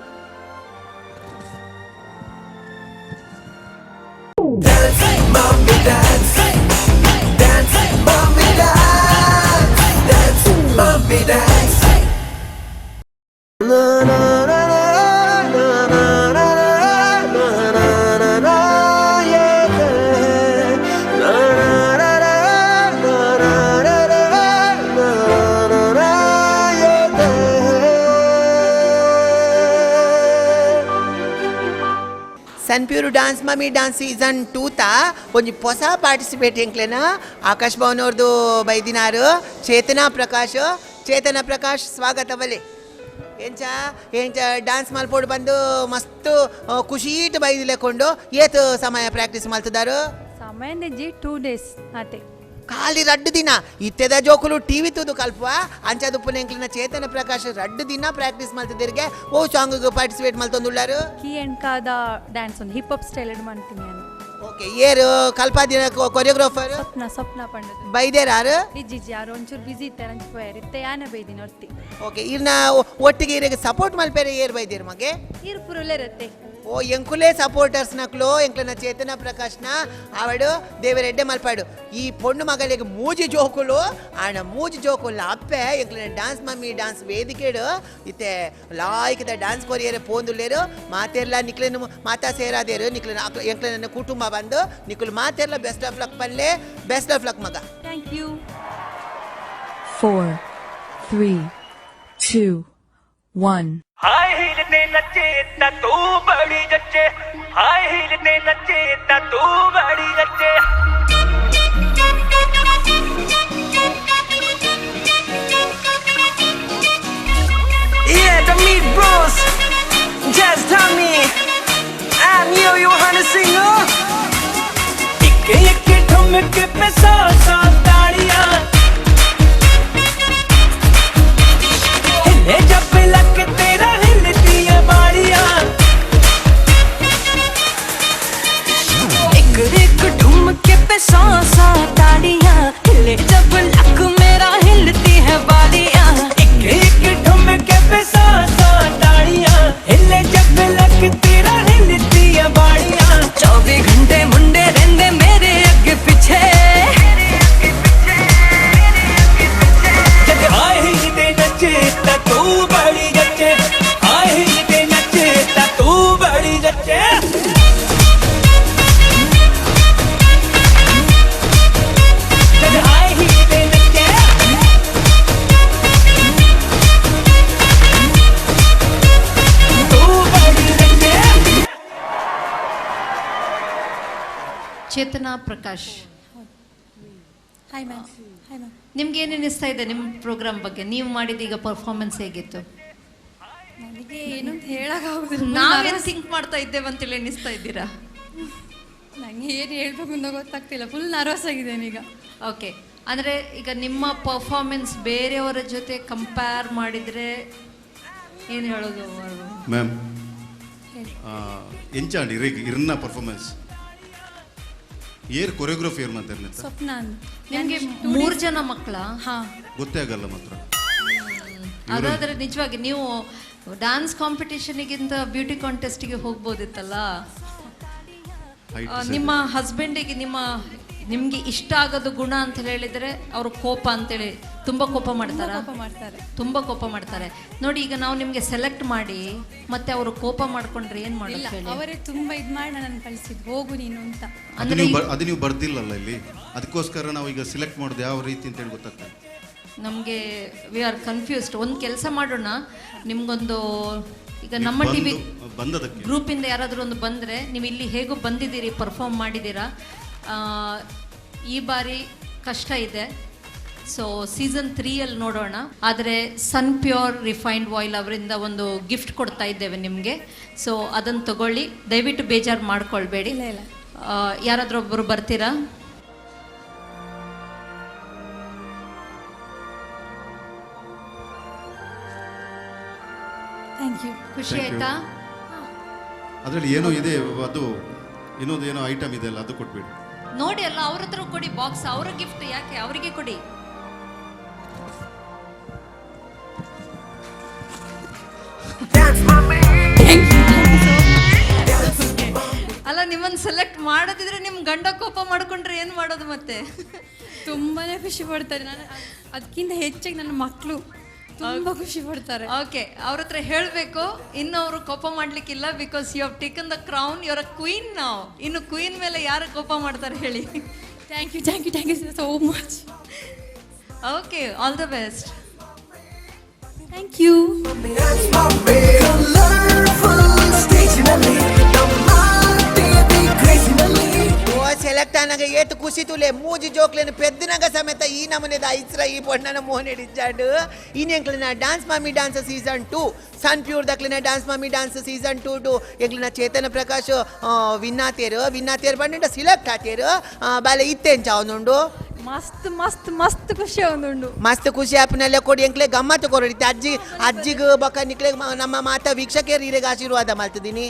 Sunpure dance mummy dance season 2 ತಾ ಒಂಜಿ ಹೊಸ ಪಾರ್ಟಿಸಿಪೇಟ್ ಎಂಕ್ಲೆನ ಆಕಾಶ್ ಭವನ್ ಅವ್ರದ್ದು ಬೈದಿನಾರು ಚೇತನಾ ಪ್ರಕಾಶ್. ಚೇತನಾ ಪ್ರಕಾಶ್ ಸ್ವಾಗತ ಬಲೆ. ಎಂಚ ಎಂಚ ಡ್ಯಾನ್ಸ್ ಮಲ್ಪೋಡು ಬಂದು ಮಸ್ತ್ ಖುಷೀಟ್ ಬೈದಿಲೆಕೊಂಡು ಏತ್ ಸಮಯ ಪ್ರಾಕ್ಟೀಸ್ ಮಲ್ತದಾರು? ಸಮಯ 2 ಡೇಸ್ ಆತೆ. ಖಾಲಿ ರಡ್ಡು ದಿನ ಇತ್ತೆದ ಜೋಕುಲು ಟಿವಿ ತೂದು ಕಲ್ಪ ಅಂಚಾದುಪ್ಪುನ ಎಂಕ್ಲಿನ ಚೇತನ ಪ್ರಕಾಶ್ ರಡ್ಡು ದಿನ ಪ್ರಾಕ್ಟೀಸ್ ಮಲ್ತದಿರಿಗೆ ಓ ಸಾಂಗ್ ಪಾರ್ಟಿಸಿಪೇಟ್ ಮಲ್ತೊಂದುಲ್ಲಾರು. ಕೀ ಅಂಡ್ ಕಾದ ಡ್ಯಾನ್ಸ್ ಒಂದು ಹಿಪ್ ಹಾಪ್ ಸ್ಟೈಲ್ ಮಾಡ್ತೀನಿ ನಾನು. ಓಕೆ, ಏರು ಕಲ್ಪಾದಿನ ಕೊರಿಯೋಗ್ರಾಫರ್ ಸ್ವಪ್ನ ಸ್ವಪ್ನ ಪಂಡದು ಬೈದೇರಾರು? ಇಜ್ಜಿಜ್ಜಿ ಯಾರು ಒಂಚೂರು ಬಿಸಿ ಇತ್ತಾರೆ ಅಂಚು ಇತ್ತೆ ಯಾನ ಬೈದಿನ ಒತ್ತಿ. ಓಕೆ, ಇರ್ನ ಒಟ್ಟಿಗೆ ಇರೆಗೆ ಸಪೋರ್ಟ್ ಮಲ್ಪೇರೆ ಏರ್ ಬೈದೇರು ಮಗೆ? ಇರ್ ಪುರುಲೆ ಇರುತ್ತೆ. ಓ ಎಂಕುಲೇ ಸಪೋರ್ಟರ್ಸ್ ನಕ್ಲು ಎಂಕ್ಲನ ಚೇತನ ಪ್ರಕಾಶ್ನ ಆವಡು ದೇವರೆಡ್ಡೆ ಮಲ್ಪಾಡು. ಈ ಪೊಣ್ಣು ಮಗಳಿಗೆ ಮೂಜಿ ಜೋಕುಲು ಆಣ ಮೂಜಿ ಜೋಕುಲ್ನ ಅಪ್ಪೆ ಎಂಕ್ಲನ ಡ್ಯಾನ್ಸ್ ಮಮ್ಮಿ ಡ್ಯಾನ್ಸ್ ವೇದಿಕೆಡು ಇತ್ತೆ ಲಾಯ್ಕದ ಡ್ಯಾನ್ಸ್ ಕೊರಿಯರೆ ಪೋಂದುಲ್ಲೇರು ಮಾತೆರ್ಲ ನಿಕ್ಲೆನ ಮಾತಾ ಸೇರಾದೇರು ನಿಕ್ಲೆನ ಎಂಕ್ಲೆನ ಕುಟುಂಬ ಬಂದು ನಿಕ್ಲು ಮಾತೆರ್ಲ ಬೆಸ್ಟ್ ಆಫ್ ಲಕ್ ಪಲ್ಲೆ, ಬೆಸ್ಟ್ ಆಫ್ ಲಕ್ ಮಗ. Thank you. 4, 3, 2, 1. High heel ਤੇ ਨੱਚੇ ਤਾਂ ਤੂੰ ਬੜੀ ਜੱਚੇ, ਹਾਈ ਹੀਲ ਤੇ ਨੱਚੇ ਤਾਂ ਤੂੰ ਬੜੀ ਜੱਚੇ। Yeah, the Meat Bros, Jazz Tommy, I'm Yo Yo Honey Singer. ਇੱਕ ਇੱਕ ਠੁਮਕ ਪੇ ਸੌ ਸੌ ਤਾੜੀਆਂ, ਹਿੱਲੇ ਜਬ ਲੱਕ ਤੇਰਾ ਹਿੱਲਦੀਆਂ ਬਾੜੀਆਂ। ਇੱਕ ਇੱਕ ਠੁਮਕੇ पे सौ सौ तालियां, हिले जब लक मेरा हिलती है बालियां। ਇੱਕ ਇੱਕ ਠੁਮਕੇ ਪੇ ਸੌ ਸੌ ਤਾੜੀਆਂ, ਹਿੱਲੇ ਜਬ ਲੱਕ ਤੇਰਾ ਹਿੱਲਦੀਆਂ ਬਾੜੀਆਂ। 24 ਘੰਟੇ ਮੁੰਡੇ ਰਹਿੰਦੇ ਮੇਰੇ ਅੱਗੇ ਪਿੱਛੇ, ਜਦ ਹਾਈ ਹੀਲ ਤੇ ਨੱਚੇ ਤਾਂ ਤੂੰ ਬੜੀ ਜੱਚੇ, ਹਾਈ ਹੀਲ ਤੇ ਨੱਚੇ ਤਾਂ ਤੂੰ ਬੜੀ ਜੱਚੇ। ਜਦ ਹਾਈ ਹੀਲ ਤੇ ਨੱਚੇ ਤੂੰ ਬੜੀ ਜੱਚੇ। Chetana Prakash. Hi ma'am. Hi ma'am. ನಿಮ್ಗೆ ಏನು ಅನ್ನಿಸ್ತಾ ಇದೆ ನಿಮ್ಮ ಪ್ರೋಗ್ರಾಮ್ ಬಗ್ಗೆ? ನೀವು ಮಾಡಿದ ಈಗ ಪರ್ಫಾರ್ಮೆನ್ಸ್ ಹೇಗಿತ್ತು? ನನಗೆ ಏನು ಅಂತ ಹೇಳೋಕ್ಕಾಗೋದಿಲ್ಲ. ನಾವೇನು ಥಿಂಕ್ ಮಾಡ್ತಾ ಇದ್ದೇವೆ ಅಂತೇಳಿ ಎಣಿಸ್ತಾ ಇದ್ದೀರಾ? ನನಗೆ ಏನು ಹೇಳ್ಬೇಕು ಅಂತ ಗೊತ್ತಾಗ್ತಿಲ್ಲ, ಫುಲ್ ನರ್ವಸ್ ಆಗಿದ್ದೇನೆ ಈಗ. ಓಕೆ, ಅಂದರೆ ಈಗ ನಿಮ್ಮ ಪರ್ಫಾರ್ಮೆನ್ಸ್ ಬೇರೆಯವರ ಜೊತೆ ಕಂಪೇರ್ ಮಾಡಿದರೆ ಏನು ಹೇಳೋದು? ಮ್ಯಾಮ್, ಎಂಚಾಂಡ್ ಇರಗ್ ಇರ್ನ ಪರ್ಫಾರ್ಮೆನ್ಸ್ ಏರ್ ಕೊರಿಯೋಗ್ರಫಿ ಏರ್ ಮಾತಾಡ್ಲಿತ್ತ? ಸ್ವಪ್ನ ಅಂತ. ನಿಮಗೆ 3 ಜನ ಮಕ್ಕಳ? ಹಾಂ. ಗೊತ್ತೇ ಆಗಲ್ಲ ಮಾತ್ರ. ಅದಾದ್ರೆ ನಿಜವಾಗಿ ನೀವು ಡ್ಯಾನ್ಸ್ ಕಾಂಪಿಟೇಷನ್ಗಿಂತ ಬ್ಯೂಟಿ ಕಾಂಟೆಸ್ಟಿಗೆ ಹೋಗ್ಬೋದಿತ್ತಲ್ಲ. Height ಸರಿ. ನಿಮ್ಮ ಹಸ್ಬೆಂಡಿಗೆ ನಿಮ್ಗೆ ಇಷ್ಟ ಆಗೋದು ಗುಣ ಅಂತ ಹೇಳಿದ್ರೆ ಅವರು ಕೋಪ ಅಂತೇಳಿ, ತುಂಬಾ ಕೋಪ ಮಾಡ್ತಾರಾ? ಕೋಪ ಮಾಡ್ತಾರೆ. ತುಂಬಾ ಕೋಪ ಮಾಡ್ತಾರೆ. ನೋಡಿ, ಈಗ ನಾವು ನಿಮ್ಗೆ ಸೆಲೆಕ್ಟ್ ಮಾಡಿ ಮತ್ತೆ ಅವರು ಕೋಪ ಮಾಡ್ಕೊಂಡ್ರೆ ಏನ್ ಮಾಡೋದು ಇಲ್ಲ, ಹೇಳಿ? ಅವರೇ ತುಂಬಾ ಇದ್ ಮಾಡಿ ನನ್ನನ್ನು ಕಳಿಸಿದ್ದು, ಹೋಗು ನೀನು ಅಂತ. ಅಂದ್ರೆ ಅದು ನೀವು ಬರ್ದಿಲ್ಲಲ್ಲ ಇಲ್ಲಿ, ಅದಕ್ಕೋಸ್ಕರ ನಾವು ಈಗ ಸೆಲೆಕ್ಟ್ ಮಾಡೋದು ಯಾವ ರೀತಿ ಅಂತ ಹೇಳಿ ಗೊತ್ತಾಗ್ತದೆ ನಮ್ಗೆ. We are confused. ಒಂದು ಕೆಲಸ ಮಾಡೋಣ, ನಿಮ್ಗೊಂದು ಈಗ ನಮ್ಮ ಟಿವಿ ಬಂದದಕ್ಕೆ ಗ್ರೂಪಿಂದ ಯಾರಾದರೂ ಒಂದು ಬಂದರೆ, ನೀವು ಇಲ್ಲಿ ಹೇಗೂ ಬಂದಿದ್ದೀರಿ, ಪರ್ಫಾರ್ಮ್ ಮಾಡಿದ್ದೀರಾ, ಈ ಬಾರಿ ಕಷ್ಟ ಇದೆ. ಸೊ ಸೀಸನ್ 3ಯಲ್ಲಿ ನೋಡೋಣ. ಆದರೆ ಸನ್ ಪ್ಯೂರ್ ರಿಫೈನ್ಡ್ ಆಯಿಲ್ ಅವರಿಂದ ಒಂದು ಗಿಫ್ಟ್ ಕೊಡ್ತಾ ಇದ್ದೇವೆ ನಿಮಗೆ. ಸೊ ಅದನ್ನು ತಗೊಳ್ಳಿ, ದಯವಿಟ್ಟು ಬೇಜಾರು ಮಾಡ್ಕೊಳ್ಬೇಡಿ. ಇಲ್ಲ, ಇಲ್ಲ. ಯಾರಾದರೂ ಒಬ್ಬರು ಬರ್ತೀರಾ? Thank you. ಖುಷಿ Thank you. ಆಯ್ತಾ? ಅದರಲ್ಲಿ ಏನೋ ಇದೆ, ಅದು ಇನ್ನೊಂದು ಏನೋ ಐಟಮ್ ಇದೆ ಅಲ್ಲ, ಅದು ಕೊಟ್ಬಿಡಿ. ನೋಡಿ ಅಲ್ಲ, ಅವ್ರ ಹತ್ರ ಕೊಡಿ ಬಾಕ್ಸ್, ಅವರ ಗಿಫ್ಟ್ ಯಾಕೆ ಅವರಿಗೆ ಕೊಡಿ. ಅಲ್ಲ, ನಿಮ್ಮನ್ನ ಸೆಲೆಕ್ಟ್ ಮಾಡದಿದ್ರೆ ನಿಮ್ ಗಂಡ ಕೋಪ ಮಾಡ್ಕೊಂಡ್ರೆ ಏನ್ ಮಾಡೋದು ಮತ್ತೆ? ತುಂಬಾನೇ ಖುಷಿ ಪಡ್ತಾರೆ. ನಾನು ಅದಕ್ಕಿಂತ ಹೆಚ್ಚಾಗಿ ನನ್ನ ಮಕ್ಕಳು ತುಂಬಾ ಖುಷಿ ಪಡ್ತಾರೆ. ಓಕೆ, ಅವ್ರ ಹತ್ರ ಹೇಳ್ಬೇಕು, ಇನ್ನು ಅವರು ಕೋಪ ಮಾಡ್ಲಿಕ್ಕಿಲ್ಲ, because you have taken the crown, you are a queen. ನಾವು ಇನ್ನು ಕ್ವೀನ್ ಮೇಲೆ ಯಾರು ಕೋಪ ಮಾಡ್ತಾರೆ ಹೇಳಿ? Thank you, thank you, thank you so much. Okay, all the best. Thank you. O select ಆನಾಗ ಏತು ಖುಷಿ ತುಲೆ, ಮೂಜಿ ಜೋಕ್ಲೇನು ಪೆದ್ದನಾಗ ಸಮೇತ ಈ ನಮೂನೆದ ಐಸ್ರ ಈ ಪೊಣ್ಣನ ಮೋಹನ್ ಇಜ್ಜಾಂಡ್. ಇನ್ನು dance mummy dance season 2 sun pure ದಕ್ಲಿನ dance mummy dance season 2 to ಎಂಕ್ಲಿನ ಚೇತನ ಪ್ರಕಾಶ್ ವಿನ್ನಾತೇರು ವಿನ್ನಾತೇರು ಬಂಡ ಸಿಲೆಕ್ಟ್ ಆತೇರು. ಬಾಲೆ ಇತ್ತೆಂಚ ಅವನುಂಡು? ಮಸ್ತ್ ಮಸ್ತ್ ಮಸ್ತ್ ಖುಷಿ ಅವನುಂಡು. ಮಸ್ತ್ ಖುಷಿ ಆಪಿನಲ್ಲೇ ಕೊಡಿ ಎಂಕ್ಲೆ ಗಮ್ಮತ್ತು ಕೊರಡಿ ಅಜ್ಜಿ ಅಜ್ಜಿಗೆ ಬೊಕ್ಕ ನಿಕ್ಲೆ ನಮ್ಮ ಮಾತಾ ವೀಕ್ಷಕರು ಹಿರೇಗೆ ಆಶೀರ್ವಾದ ಮಾಡ್ತಿದ್ದೀನಿ.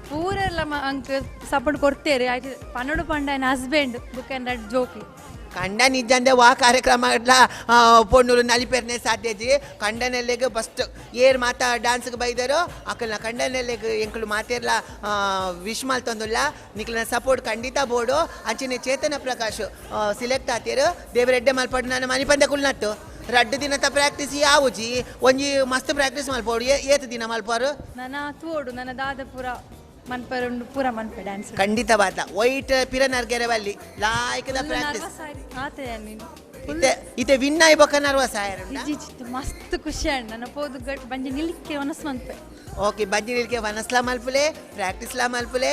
ಪೂರೆಲ್ಲ ಅಂಕ್ ಸಪೋರ್ಟ್ ಕೊಡ್ತೇರೆ ಆಯ್ತು. ಪನ್ನಡು ಪಂಡ ನನ್ನ ಹಸ್ಬೆಂಡ್ ಬುಕ್ ಆ್ಯಂಡ್ ರಡ್ ಜೋಕ್ಲಿ. ಕಂಡ ನಿಜಂದೆ ವಾ ಕಾರ್ಯಕ್ರಮ ಪೊಣ್ಣುಲು ನಲಿಪೆರ್ನೆ ಸಾಧ್ಯಜಿ ಕಂಡನೆಲ್ಲೆಗ್ ಫಸ್ಟ್ ಏರ್ ಮಾತಾ ಡ್ಯಾನ್ಸ್ಗೆ ಬೈದರು ಅಕಲ್ನ ಕಂಡನೆಲ್ಲೆಗ್ ಎಂಕುಲು ಮಾತೆರ್ಲ ವಿಶ್ ಮಲ್ತೊಂದುಲ್ಲ ನಿಕ್ಲನ ಸಪೋರ್ಟ್ ಖಂಡಿತ ಬೋಡು ಅಂಚನೆ ಚೇತನ ಪ್ರಕಾಶ್ ಸಿಲೆಕ್ಟ್ ಆತೇರು ದೇವರೆಡ್ಡೆ ಮಲ್ಪಡು ನಾನು ಮನಿಪಂದೆ ಕುಲ್ನಟ್ಟು ರಡ್ಡು ದಿನತ ಪ್ರಾಕ್ಟೀಸ್ ಯಾವುಜಿ ಒಂಜಿ ಮಸ್ತ್ ಪ್ರಾಕ್ಟೀಸ್ ಮಲ್ಪೋಡು ಏತ್ ದಿನ ಮಲ್ಪಾರು ನನ್ನ ತೋಡು ನನ್ನ ದಾದ ಪೂರ ಮನ್ಪರುಂಡು ಪೂರ ಮನ್ಪೆ ಡ್ಯಾನ್ಸ್ ಖಂಡಿತವಾದ ವೈಟ್ ಪಿರನರ್ಗೆರವಲ್ಲಿ ಲಾಯ್ಕದ ಪ್ರಾಕ್ಟೀಸ್ ಆತೆ ನೀನು ಇತ್ತೆ ಇತ್ತೆ ವಿನ್ ಆಯ್ಬೊಕ್ಕ ನರ್ವಸ್ ಆಯರುಂಡ ಮಸ್ತ್ ಖುಷಿ ಆಂಡ್ ನನ್ನ ಪೋದು ಬಂಜಿ ನಿಲ್ಲಿಕ್ಕೆ ಮನಸ್ಸು ಮನ್ಪೆ ಓಕೆ ಬಂಜಿ ನಿಲ್ಕೆ ವನಸ್ಲಾ ಮಲ್ಪುಲೆ ಪ್ರಾಕ್ಟೀಸ್ಲಾ ಮಲ್ಪುಲೆ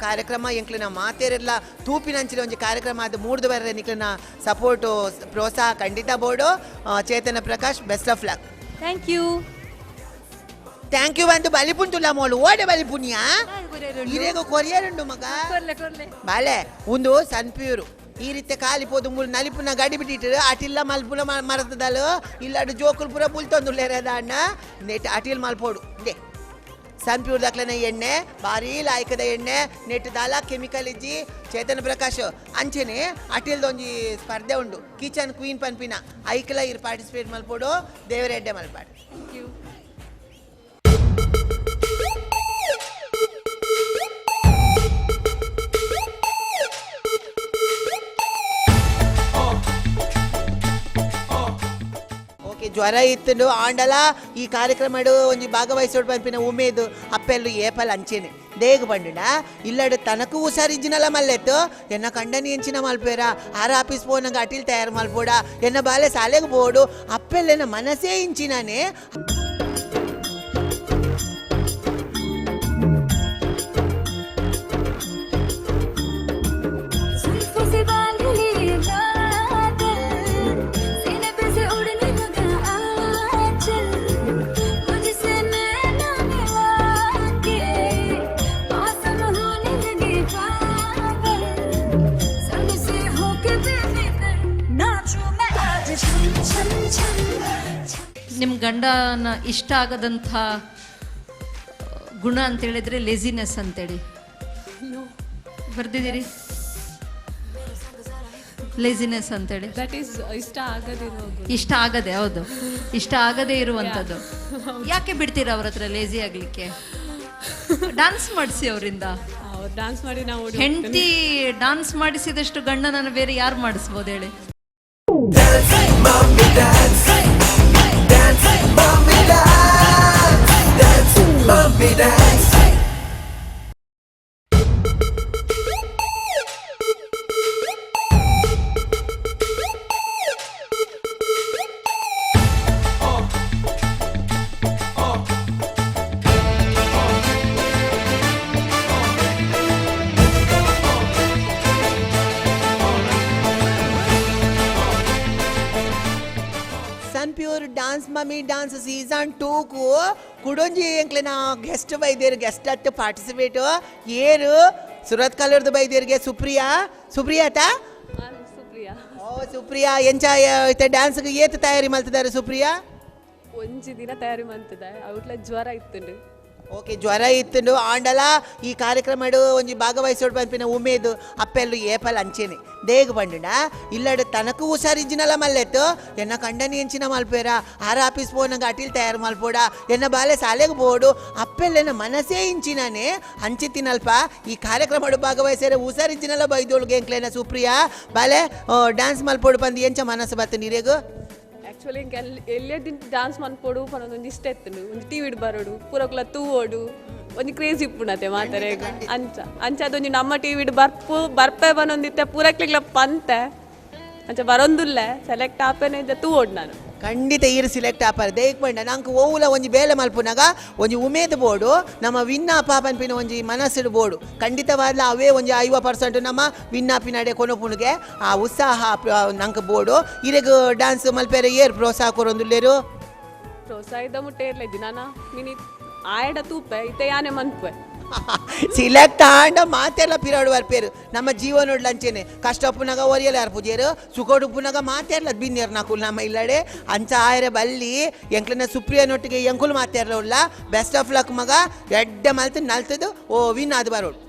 ಕಾರ್ಯಕ್ರಮ ಎಂಕ್ಲಿನ ಮಾತೇರಿಲ್ಲ ತೂಪಿನಂಚಿನ ಒಂಜಿ ಕಾರ್ಯಕ್ರಮ ಅದು ಮೂಡ್ದು ಬರ್ರೆ ನಿಕ್ಲಿನ ಸಪೋರ್ಟು ಪ್ರೋತ್ಸಾಹ ಖಂಡಿತ ಬೋಡು Chetana Prakash best of luck. Thank you. Thank you ಬಂದು ಬಲಿಪುಂಟುಲ್ಲ ಮೋಳು ಓಡೆ ಬಲಿಪುಣ್ಯಾ ಇರೇಗ ಕೊರಿಯರುಂಡು ಮಗ ಬಾಲೆ ಒಂದು ಸನ್ಪ್ಯೂರು ಈ ರೀತಿ ಖಾಲಿ ಪೋದು ಮೂಲು ನಲಿಪುನ ಗಡಿ ಬಿಟ್ಟಿಟ್ಟು ಅಟಿಲ್ಲ ಮಲ್ಪುನ ಮರತದಲು ಇಲ್ಲಾಡು ಜೋಕುಲ್ ಪೂರ ಬುಲ್ತೊಂದುಲ್ಲೇರದ ಅಣ್ಣ ನೆಟ್ ಅಟಿಲ್ ಮಲ್ಪೋಡು ಇಂದೆ ಸನ್ಪ್ಯೂರ್ ದಾಕ್ಲನ ಎಣ್ಣೆ ಭಾರಿ ಲಾಯ್ಕದ ಎಣ್ಣೆ ನೆಟ್ ದಾಲ ಕೆಮಿಕಲ್ ಇಜ್ಜಿ ಚೇತನ ಪ್ರಕಾಶ್ ಅಂಚೆನೆ ಅಟಿಲ್ದೊಂಜಿ ಸ್ಪರ್ಧೆ ಉಂಡು ಕಿಚನ್ ಕ್ವೀನ್ ಪನ್ಪಿನ ಐಕ್ಲ ಇರ್ ಪಾರ್ಟಿಸಿಪೇಟ್ ಮಲ್ಪೋಡು ದೇವರೆಡ್ಡೆ ಮಲ್ಪಾಡು. Thank you. Okay ಜ್ವರ ಇತ್ತು ಆಂಡಲ ಈ ಕಾರ್ಯಕ್ರಮ ಒಂಜಿ ಭಾಗವಹಿಸೋಡು ಪನ್ಪಿನ ಉಮೇದು ಅಪ್ಪೆಲ್ಲು ಏಪಲ್ ಅಂಚೆನೆ ದೇಗ ಬಂಡುಡ ಇಲ್ಲಡು ತನಕು ಹುಷಾರಿಜ್ಜಿನಲ ಮಲ್ಲೆತ್ತು ಎನ್ನ ಕಂಡನಿ ಎಂಚಿನ ಮಲ್ಪೇರ ಆರ ಆಫೀಸ್ ಪೋನಂಗ ಅಟಿಲ್ ತಯಾರು ಮಲ್ಪೋಡ ಎನ್ನ ಬಾಲೆ ಶಾಲೆಗೆ ಬೋಡು ಅಪ್ಪೆಲ್ಲೆನ ಮನಸ್ಸೇ ಇಂಚಿನಾನೆ. ನಿಮ್ಮ ಗಂಡನ ಇಷ್ಟ ಆಗದಂಥ ಗುಣ ಅಂತೇಳಿದರೆ ಲೇಜಿನೆಸ್ ಅಂತೇಳಿ ಬರ್ದಿದ್ದೀರಿ, ಲೇಜಿನೆಸ್ ಅಂತೇಳಿ. That is ಇಷ್ಟ ಆಗದಿರೋ ಗುಣ. ಇಷ್ಟ ಆಗದೆ, ಹೌದು, ಇಷ್ಟ ಆಗದೆ ಇರುವಂಥದ್ದು. ಯಾಕೆ ಬಿಡ್ತೀರಾ ಅವ್ರ ಹತ್ರ ಲೇಜಿ ಆಗಲಿಕ್ಕೆ? ಡಾನ್ಸ್ ಮಾಡಿಸಿ ಅವರಿಂದ. ಅವ್ರು ಡಾನ್ಸ್ ಮಾಡಿ ನಾವು ಓಡಿ ಹೆಂಡತಿ ಡಾನ್ಸ್ ಮಾಡಿಸಿದಷ್ಟು ಗಂಡನನ್ನು ಬೇರೆ ಯಾರು ಮಾಡಿಸ್ಬೋದು ಹೇಳಿ? Sunpure dance mummy dance season 2 ಕುಡೊಂಜಿ ಎಂಕ್ಲೆನ ಗೆಸ್ಟ್ ಬೈದೇರು, ಗೆಸ್ಟ್ ಅತ್ತು ಪಾರ್ಟಿಸಿಪೇಟ್ ಏರು ಸುರತ್ ಕಲರ್ದು ಬೈದೇರಿಗೆ ಸುಪ್ರಿಯಾ. ಸುಪ್ರಿಯಾತಾ? ಸುಪ್ರಿಯಾ. ಓ ಸುಪ್ರಿಯಾ, ಎಂಚ ಇತ್ತೆ ಡ್ಯಾನ್ಸ್ಗೆ ಏತ್ ತಯಾರಿ ಮಲ್ತಿದ್ದಾರೆ ಸುಪ್ರಿಯಾ? ಒಂಜಿ ದಿನ ತಯಾರಿ ಮಂತಿದೆ, ಅವ್ಟ್ಲ ಜ್ವರ ಇತ್ತುಂಡು. ಓಕೆ ಜ್ವರ ಇತ್ತುಂಡು ಆಂಡಲ ಈ ಕಾರ್ಯಕ್ರಮ ಒಂಜಿ ಭಾಗವಹಿಸೋಡು ಪನ್ಪಿನ ಉಮೇದು ಅಪ್ಪೆಲ್ಲು ಏಪಲ್ ಅಂಚೆನೆ ದೇಗ ಬಂಡುಡ ಇಲ್ಲಡು ತನಕು ಹುಷಾರಿಜ್ಜಿನಲ ಮಲ್ಲೆತ್ತು ಎನ್ನ ಕಂಡನಿ ಎಂಚಿನ ಮಲ್ಪೇರ ಆರ ಆಫೀಸ್ ಪೋನಂಗ ಅಟಿಲ್ ತಯಾರು ಮಲ್ಪೋಡ ಎನ್ನ ಬಾಲೆ ಶಾಲೆಗೆ ಬೋಡು ಅಪ್ಪೆಲ್ಲೆನ ಮನಸ್ಸೇ ಇಂಚಿನಾನೆ ಅಂಚಿತ್ತಿನಲ್ಪ ಈ ಕಾರ್ಯಕ್ರಮ ಭಾಗವಹಿಸ್ಯಾರ ಹುಷಾರಿಜ್ಜಿನಲ ಬೈದೋಳ್ಗೆ ಎಂಕ್ಲೇನ ಸುಪ್ರಿಯಾ ಬಾಲೆ ಡ್ಯಾನ್ಸ್ ಮಲ್ಪೋಡು ಬಂದು ಎಂಚ ಮನಸ್ಸು ಬತ್ತು ನೀರೇಗು? ಆ್ಯಕ್ಚುಲಿ ಇಂಕ ಎಲ್ಲೇ ದಿನ ಡ್ಯಾನ್ಸ್ ಮನ್ಪೋಡು ಪನೊಂದು ಇಷ್ಟ ಇತ್ತು, ಒಂಜಿ ಟಿವಿಡ್ ಬರೋಡು ಪೂರಕ್ಲ ತೂವೋಡು ಒಂಜಿ ಕ್ರೇಜ್ ಇಪ್ಪುಣತೆ ಮಾತಾರೆ ಅಂಚ ಅಂಚ ಅದೊಂಜಿ ನಮ್ಮ ಟಿವಿಡ್ ಬರ್ಪು ಬರ್ಪೆ ಬನೊಂದಿತ್ತೆ ಪೂರಕ್ಲಿಗ್ಲ ಪಂತೆ ಅಂಚ ಬರೋಂದುಲ್ಲ ಸೆಲೆಕ್ಟ್ ಆಪೇನೆ ಇದ್ದ ತೂವೋಡು ನಾನು. ಖಂಡಿತ ಈರು ಸಿಲೆಕ್ಟ್ ಆಪಾರ ದೇಕ್ ಪಂಡ ನಂಗೆ ಓವುಲ ಒಂಜಿ ಬೇಲೆ ಮಲ್ಪುನಾಗ ಒಂಜಿ ಉಮೇದ್ ಬೋಡು ನಮ್ಮ ವಿನ್ನಾಪ ಪನ್ಪಿನ ಒಂಜಿ ಮನಸ್ಸು ಬೋಡು ಖಂಡಿತವಾದ್ಲ ಅವೇ ಒಂಜಿ 50% ನಮ್ಮ ವಿನ್ನಾಪಿನಡೆ ಕೊನಪುಣಿಗೆ ಆ ಉತ್ಸಾಹ ನಂಗೆ ಬೋಡು. ಇರೆಗ್ ಡ್ಯಾನ್ಸ್ ಮಲ್ಪೇರೆ ಏರ್ ಪ್ರೋತ್ಸಾಹ ಕೊರೊಂದುಲ್ಲೇರು? ಪ್ರೋತ್ಸಾಹ ಇದ್ದ ಮುಟ್ಟೆ ಇರ್ಲಿದ್ದಿ ನಾನ ಮಿನಿ ಆಯಡ ತೂಪೆ ಇತ್ತೆ ಯಾನೆ ಮನ್ಪೆ ಸಿಲೆಕ್ಟ್ ಆಂಡ ಮಾತೆಲ್ಲ ಪಿರಾಡು ಬರ್ಪೇರು ನಮ್ಮ ಜೀವನೋಡ್ಲ ಅಂಚೆನೆ ಕಷ್ಟ ಉಪ್ಪುನಾಗ ಒರಿಯಲ್ಲ ಯಾರು ಪೂಜೆರು ಸುಖೋಡು ಉಪ್ಪುನಾಗ ಮಾತೆರ್ಲ ಬಿನ್ನೇರು ನಾಕುಲ್ ನಮ್ಮ ಇಲ್ಲಡೆ ಅಂಚ ಆಯರೆ ಬಲ್ಲಿ ಎಂಕ್ಲನ ಸುಪ್ರಿಯನೊಟ್ಟಿಗೆ ಎಂಕುಲು ಮಾತೆರ್ಲ ಉಳ್ಳ. ಬೆಸ್ಟ್ ಆಫ್ ಲಕ್ ಮಗ, ಎಡ್ಡೆ ಮಲ್ತು ನಲ್ತದು ಓ ವಿನ್ ಅದು ಬರೋಡು.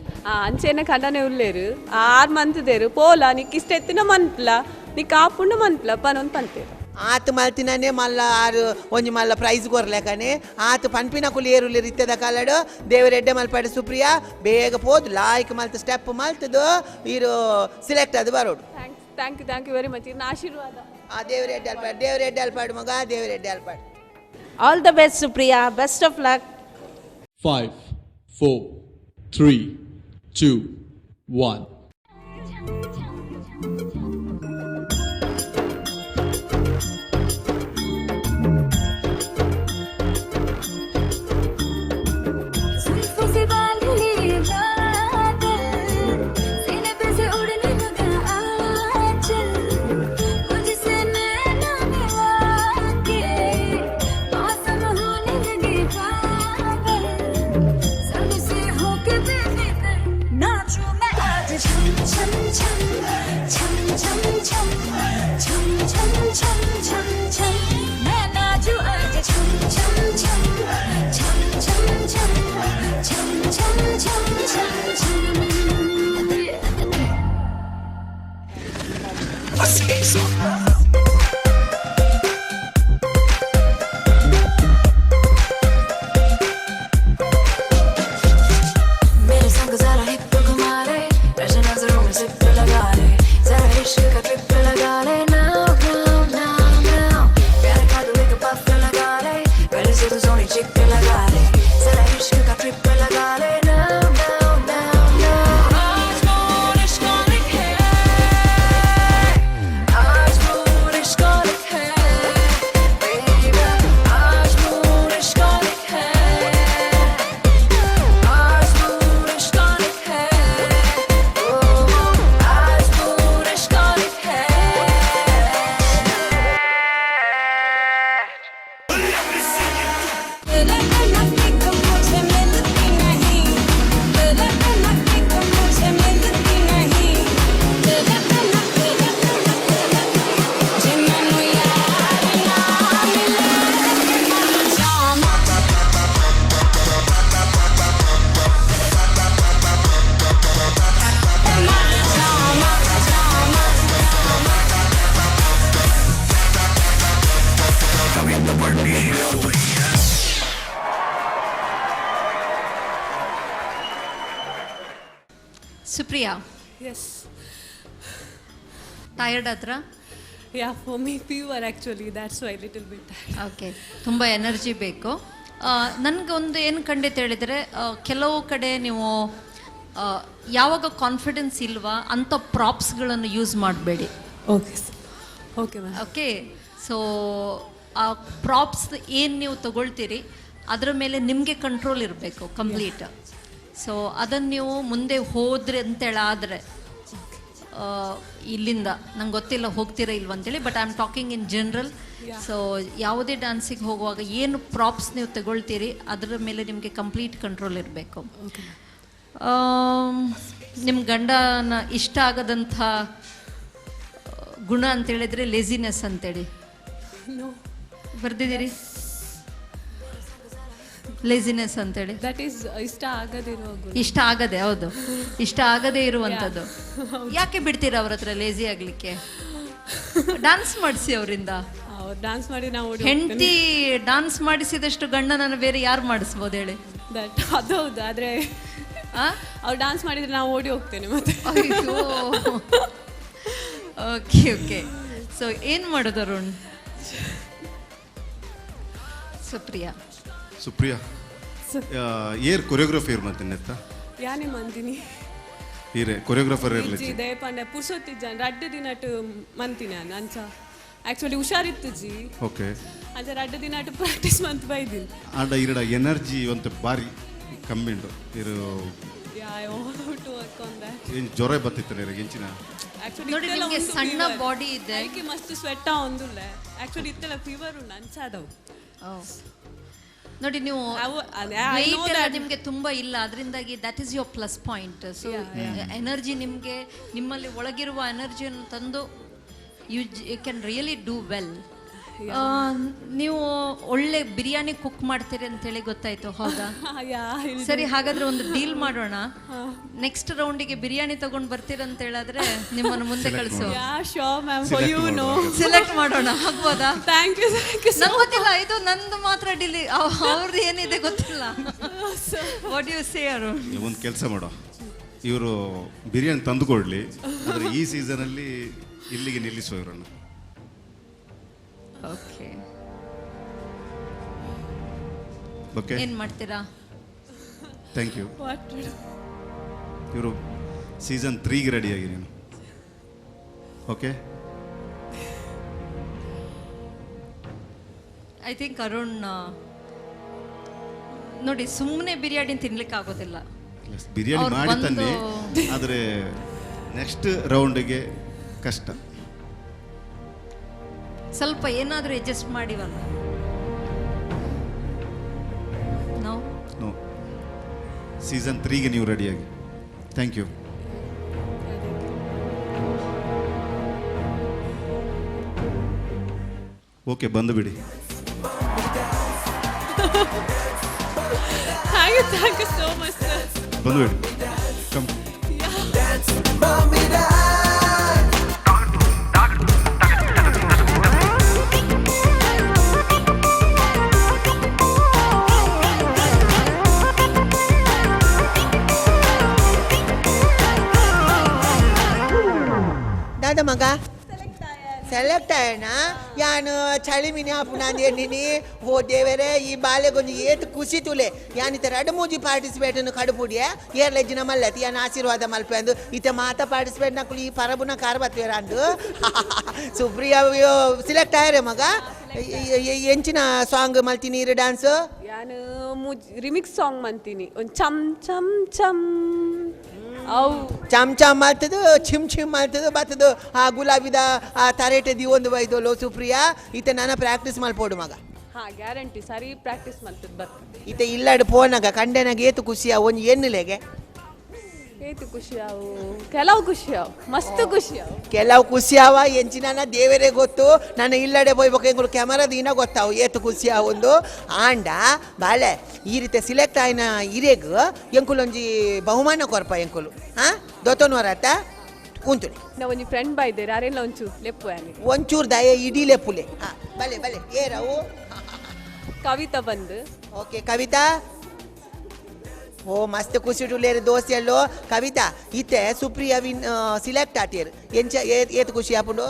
ಅಂಚೆನೆ ಕಂಡನೆ ಉಲ್ಲೇರು 6 ಮಂತ್ ದೇರು ಪೋಲ ನಿಕ್ ಇಷ್ಟ ಎತ್ತಿನ ಮನ್ಪ್ಲ ನಿಕ್ ಆಪುಂಡ ಮನ್ಪ್ಲ ಪನೊಂದು ಪನ್ಪೇರು. ಆತ ಮಲ್ತಿನೇ ಮಲ್ಲ ಆರು ಒಂಜಿ ಮಲ್ಲ ಪ್ರೈಸ್ ಕೊರ್ಲೆಕನೆ ಆತ ಪನ್ಪಿನ ಕುಲಿ ಏರುಲಿ ಇತ್ತದ ಕಾಲಡು ದೇವರೆಡ್ಡೆ ಮಲ್ಪಾಡು ಸುಪ್ರಿಯಾ ಬೇಗ ಪೋದು ಲಾಯ್ಕ್ ಮಲ್ತ ಸ್ಟೆಪ್ ಮಲ್ತದು ಇರು ಸಿಲೆಕ್ಟ್ ಅದು ಬರೋಡು. Thanks, thank you, thank you very much. ಇನ್ನು ಆಶೀರ್ವಾದ. ಆ ದೇವರೆಡ್ಡೆ ಅಲ್ಪಾಡು, ದೇವರೆಡ್ಡೆ ಅಲ್ಪಾಡು ಮಗ, ದೇವರೆಡ್ಡೆ ಅಲ್ಪಾಡು. All the best Supriya, best of luck. 5, 4, 3, 2, 1. जुल्फों से बाल लिए बादल, सीने पे से उड़ने लगा आंचल, मुझसे नैना मिला के मौसम होने लगे पागल, सबसे होके बेफिक्र नाचूं मैं आज छम छम छम छम छम छम छम छम छम छम छम, मैं नाचूं आज छम छम छम छम छम छम छम छम छम छम छम. मेरे संग जरा हिप घुमा ले, वैसे नजरों में जिप लगा ले, जरा इश्क का ट्रिप लगा ले, now now now now, प्यार का तू एक पफ लगा ले, पहले से तू सोनी चिक लगा ले, जरा इश्क का ट्रिप लगा ले, now now now now. आज मूड इश्कोलिक है, आज मूड इश्कोलिक है, baby, आज मूड इश्कोलिक है, आज मूड इश्कोलिक है, आज मूड इश्कोलिक है. तेरे बिना किक मुझे मिलती नहीं, तेरे बिना किक मुझे मिलती नहीं, तेरे बिना जे मैनू यार ना मिले मर जावां. मर जावां, जावां. ಸುಪ್ರಿಯಾ. ಎಸ್. ಟಯರ್ಡ್ ಆದ್ರ? Yeah, for me fever actually, that's why little bit. Okay, ತುಂಬ ಎನರ್ಜಿ ಬೇಕು. ನನಗೊಂದು ಏನು ಖಂಡಿತ ಹೇಳಿದರೆ, ಕೆಲವು ಕಡೆ ನೀವು ಯಾವಾಗ ಕಾನ್ಫಿಡೆನ್ಸ್ ಇಲ್ವಾ ಅಂಥ ಪ್ರಾಪ್ಸ್ಗಳನ್ನು ಯೂಸ್ ಮಾಡಬೇಡಿ. Okay, okay ma'am. Okay, so ಆ ಪ್ರಾಪ್ಸ್ ಏನು ನೀವು ತಗೊಳ್ತೀರಿ ಅದರ ಮೇಲೆ ನಿಮಗೆ ಕಂಟ್ರೋಲ್ ಇರಬೇಕು ಕಂಪ್ಲೀಟ್. ಸೊ ಅದನ್ನು ನೀವು ಮುಂದೆ ಹೋದ್ರಿ ಅಂತೇಳಿ ಆದರೆ ಇಲ್ಲಿಂದ ನಂಗೆ ಗೊತ್ತಿಲ್ಲ ಹೋಗ್ತೀರಾ ಇಲ್ವ ಅಂತೇಳಿ, but I am talking in general. So ಯಾವುದೇ ಡ್ಯಾನ್ಸಿಗೆ ಹೋಗುವಾಗ ಏನು ಪ್ರಾಪ್ಸ್ ನೀವು ತಗೊಳ್ತೀರಿ ಅದರ ಮೇಲೆ ನಿಮಗೆ ಕಂಪ್ಲೀಟ್ ಕಂಟ್ರೋಲ್ ಇರಬೇಕು. ನಿಮ್ಮ ಗಂಡನ ಇಷ್ಟ ಆಗದಂಥ ಗುಣ ಅಂತೇಳಿದರೆ ಲೇಸಿನೆಸ್ ಅಂತೇಳಿ ನೋ. ಬರ್ದಿದ್ದೀರಿ, ಲೇಸಿನೆಸ್ ಅಂತೇಳಿ. That is ಇಷ್ಟ ಆಗದಿರೋ ಗುಣ. ಇಷ್ಟ ಆಗದೆ, ಹೌದು, ಇಷ್ಟ ಆಗದೆ ಇರುವಂಥದ್ದು. ಯಾಕೆ ಬಿಡ್ತೀರಾ ಅವ್ರ ಹತ್ರ ಲೇಜಿ ಆಗ್ಲಿಕ್ಕೆ? ಡಾನ್ಸ್ ಮಾಡಿಸಿ ಅವರಿಂದ. ಅವ್ರು ಡಾನ್ಸ್ ಮಾಡಿ ನಾವು ಓಡಿ. ಹೆಂಡತಿ ಡಾನ್ಸ್ ಮಾಡಿಸಿದಷ್ಟು ಗಂಡನನ್ನು ಬೇರೆ ಯಾರು ಮಾಡಿಸ್ಬೋದು ಹೇಳಿ? That ಅದು ಹೌದು, ಆದರೆ ಅವ್ರು ಡಾನ್ಸ್ ಮಾಡಿದ್ರೆ ನಾವು ಓಡಿ ಹೋಗ್ತೇನೆ ಮತ್ತೆ. ಓಕೆ ಓಕೆ, ಸೊ ಏನು ಮಾಡೋದು ಅರುಣ್? ಸುಪ್ರಿಯಾ. ಸುಪ್ರಿಯಾ, ಏರ್ ಕೊರಿಯೋಗ್ರಫಿ ಮಂತಿನೆತ್ತ? ಯಾನೇ ಮಂದಿನಿ. ಈರೆ ಕೊರಿಯೋಗ್ರಾಫರ್ ಇರಲಿ. ಇಜ್ಜಿ, ದಯಪಂಡ ಪುರ್ಸೊತ್ತಿಜ್ಜ, ರಡ್ಡು ದಿನಟ್ ಮಂತಿನಿ ನಾನು. ಅಂಚ ಆಕ್ಚುಲಿ ಹುಷಾರಿತ್ತು ಜಿ. ಅಂಚ ರಡ್ಡು ದಿನಟ್ ಪ್ರಾಕ್ಟೀಸ್ ಮಂತ್ ಬೈದಿನಿ. ಆಂಡ ಇರಡ ಎನರ್ಜಿ ಒಂತೆ ಬಾರಿ ಕಮ್ಮಿ ಉಂಡು ಇರು. Yeah, I want to work on that. ಏನು ಜ್ವರ ಬತ್ತಿತ್ತು ಇರಗೆ ಎಂಚಿನ? ಆಕ್ಚುಲಿ ನೋಡಿ, ನಿಮ್ಗೆ ಸಣ್ಣ body ಇದೆ. ಐಕೆ ಮಸ್ತ್ ಸ್ವೆಟ್ ಒಂದುಲ್ಲ ಆಕ್ಚುಲಿ, ಇತ್ತೆಲ್ಲ ಫೀವರ್ ಉಂಡು ಅಂಚಾದವು. ನೋಡಿ, ನೀವು ಅದೇ, I know weight ಎಲ್ಲ that. ನಿಮಗೆ ತುಂಬಾ ಇಲ್ಲ, ಅದರಿಂದಾಗಿ that is your plus point. So energy ನಿಮಗೆ ನಿಮ್ಮಲ್ಲಿ ಒಳಗಿರುವ ಎನರ್ಜಿಯನ್ನು ತಂದು you can really do well. ನೀವು ಒಳ್ಳೆ ಬಿರಿಯಾನಿ ಕುಕ್ ಮಾಡ್ತೀರಿ ಅಂತೇಳಿ ಗೊತ್ತಾಯ್ತು, ಹೌದಾ? ಯಾ. ಸರಿ, ಹಾಗಾದ್ರೆ ಒಂದು ಡೀಲ್ ಮಾಡೋಣ. ನೆಕ್ಸ್ಟ್ ರೌಂಡಿಗೆ ಬಿರಿಯಾನಿ ತಗೊಂಡ್ ಬರ್ತೀರಂತ ಹೇಳಿದ್ರೆ ನಿಮ್ಮನ್ನು ಮುಂದೆ ಕಳಿಸು. Yeah, sure, ma'am, for you, no. Select ಮಾಡೋಣ, ಆಗ್ಬೋದಾ? Thank you, thank you. ನಂಗೆ ಗೊತ್ತಿಲ್ಲ, ಇದು ನಂದು ಮಾತ್ರ ಡೀಲ್, ಅವ್ರದ್ದು ಏನಿದೆ ಗೊತ್ತಿಲ್ಲ. What you say, Arun? ಒಂದು ಕೆಲಸ ಮಾಡೋ, ಇವರು ಬಿರಿಯಾನಿ ತಂದು ಕೊಡಲಿ, ಆದರೆ ಈ ಸೀಸನಲ್ಲಿ ಇಲ್ಲಿಗೆ ನಿಲ್ಲಿಸುವ ಇವರನ್ನು. ಓಕೆ. ಓಕೆ. ಏನ್ ಮಾಡ್ತೀರಾ? Thank you. What? ಇವರು ಸೀಸನ್ 3ಗೆ ರೆಡಿಯಾಗಿ ನೀನು. ಓಕೆ. I think Arun, ನೋಡಿ, ಸುಮ್ಮನೆ ಬಿರಿಯಾನಿ ತಿನ್ಲಿಕ್ಕೆ ಆಗೋದಿಲ್ಲ. ಬಿರಿಯಾನಿ ಅವ್ರು ಮಾಡಿ ಬಂದು ತನ್ನಿ, ಆದರೆ ನೆಕ್ಸ್ಟ್ ರೌಂಡಿಗೆ ಕಷ್ಟ. ಸ್ವಲ್ಪ ಏನಾದರೂ ಅಡ್ಜಸ್ಟ್ ಮಾಡಿವಲ್ಲ ನಾವು. ನೋ, ಸೀಸನ್ 3ಗೆ ನೀವು ರೆಡಿಯಾಗಿ. Thank you. Okay, ಬಂದು ಬಿಡಿ. Thank you, thank you so much, sir. ಬಂದು ಬಿಡಿ, ಕಮ್. ದಾದ ಮಗ ಸೆಲೆಕ್ಟ್ ಆಯಣ ಯಾನು ಚಳಿ ಮಿನಿ ಆಪುಣ ಅಂದೇನಿ. ಓ ದೇವರೇ, ಈ ಬಾಲೆಗೊಂದು ಏತ್ ಖುಷಿ ತುಲೆ. ಯಾನ್ ಇತ್ತ ರಡ್ ಮೂಜಿ ಪಾರ್ಟಿಸಿಪೇಟ್ ಕಡುಪುಡಿಯ ಏರ್ ಲೆಜ್ಜಿನ ಮಲ್ಲತಿ ಯಾನ್ ಆಶೀರ್ವಾದ ಮಲ್ಪೆ ಅಂದು ಇತ್ತ ಮಾತ ಪಾರ್ಟಿಸಿಪೇಟ್ ನಕುಲು ಈ ಪರಬುನ ಕಾರ್ ಬತ್ತೇರ ಅಂದು. ಸುಪ್ರಿಯಾ ಸಿಲೆಕ್ಟ್ ಆಯರೆ ಮಗ. ಎಂಚಿನ ಸಾಂಗ್ ಮಲ್ತೀನಿ ಇರು ಡ್ಯಾನ್ಸ್? ಯಾನು ರಿಮಿಕ್ಸ್ ಸಾಂಗ್ ಮಂತೀನಿ, ಒಂದು ಚಮ್ ಚಮ್ ಚಮ್ ಅವು. ಚಮ್ ಚಮ್ ಮಾಡ್ತದು, ಚಿಮ್ ಚಿಮ್ ಮಾಡ್ತದು ಬರ್ತದು. ಆ ಗುಲಾಬಿದ ಆ ತರೇಟೆ ಒಂದು ಬೈದೋಲು ಸುಪ್ರಿಯಾ. ಈತ ನಾನ ಪ್ರಾಕ್ಟೀಸ್ ಮಲ್ಪೋಡು ಮಗ. ಹಾ, ಗ್ಯಾರಂಟಿ, ಸರಿ ಪ್ರಾಕ್ಟೀಸ್ ಮಾಡ್ತದೆ ಬರ್ತದೆ. ಈತ ಇಲ್ಲಾಡು ಪೋನಾಗ ಕಂಡೆನಾಗ ಏತು ಖುಷಿಯ ಒಂಜಿ ಎನ್ನುಲೆಗೆ? ಏತು ಖುಷಿ ಅವು, ಕೆಲವು ಖುಷಿ ಅವು, ಮಸ್ತ್ ಖುಷಿ ಅವು. ಕೆಲವು ಖುಷಿ ಅವ ಎಂಚಿನ ದೇವರೇ ಗೊತ್ತು. ನಾನು ಇಲ್ಲಡೆ ಪೋಯ್ಬೇಕು ಎಂಗುಲು ಕ್ಯಾಮರಾ ದಿನ ಗೊತ್ತಾವು ಏತು ಖುಷಿ ಒಂದು ಆಂಡ ಬಾಳೆ. ಈ ರೀತಿ ಸಿಲೆಕ್ಟ್ ಆಯ್ನ ಇರೇಗ್ ಎಂಕುಲೊಂಜಿ ಬಹುಮಾನ ಕೊರ್ಪ ಎಂಕುಲು. ಹಾ, ದೊತ್ತೊನ್ವರ ಆತ ಉಂಟು. ನಾ ಒಂಜಿ ಫ್ರೆಂಡ್ ಬಾಯ್ದೇರು, ಅರೆಲ್ಲ ಒಂಚೂರು ಲೆಪ್ಪು ಆನೆ. ಒಂಚೂರು ದಯ ಇಡೀ ಲೆಪ್ಪುಲೆ. ಹಾ, ಬಲೆ ಬಲೆ ಏರವು. ಕವಿತಾ ಬಂದು. ಓಕೆ ಕವಿತಾ, ಓ ಮಸ್ತ್ ಖುಷಿ ಉಳ್ಳೇರು ದೋಸೆ ಅಲ್ಲೋ. ಕವಿತಾ, ಇತ್ತೆ ಸುಪ್ರಿಯಾ ವಿನ್ ಸಿಲೆಕ್ಟ್ ಆತೇರು, ಎಂಚ ಏತ್ ಖುಷಿ ಆಪುಂಡು?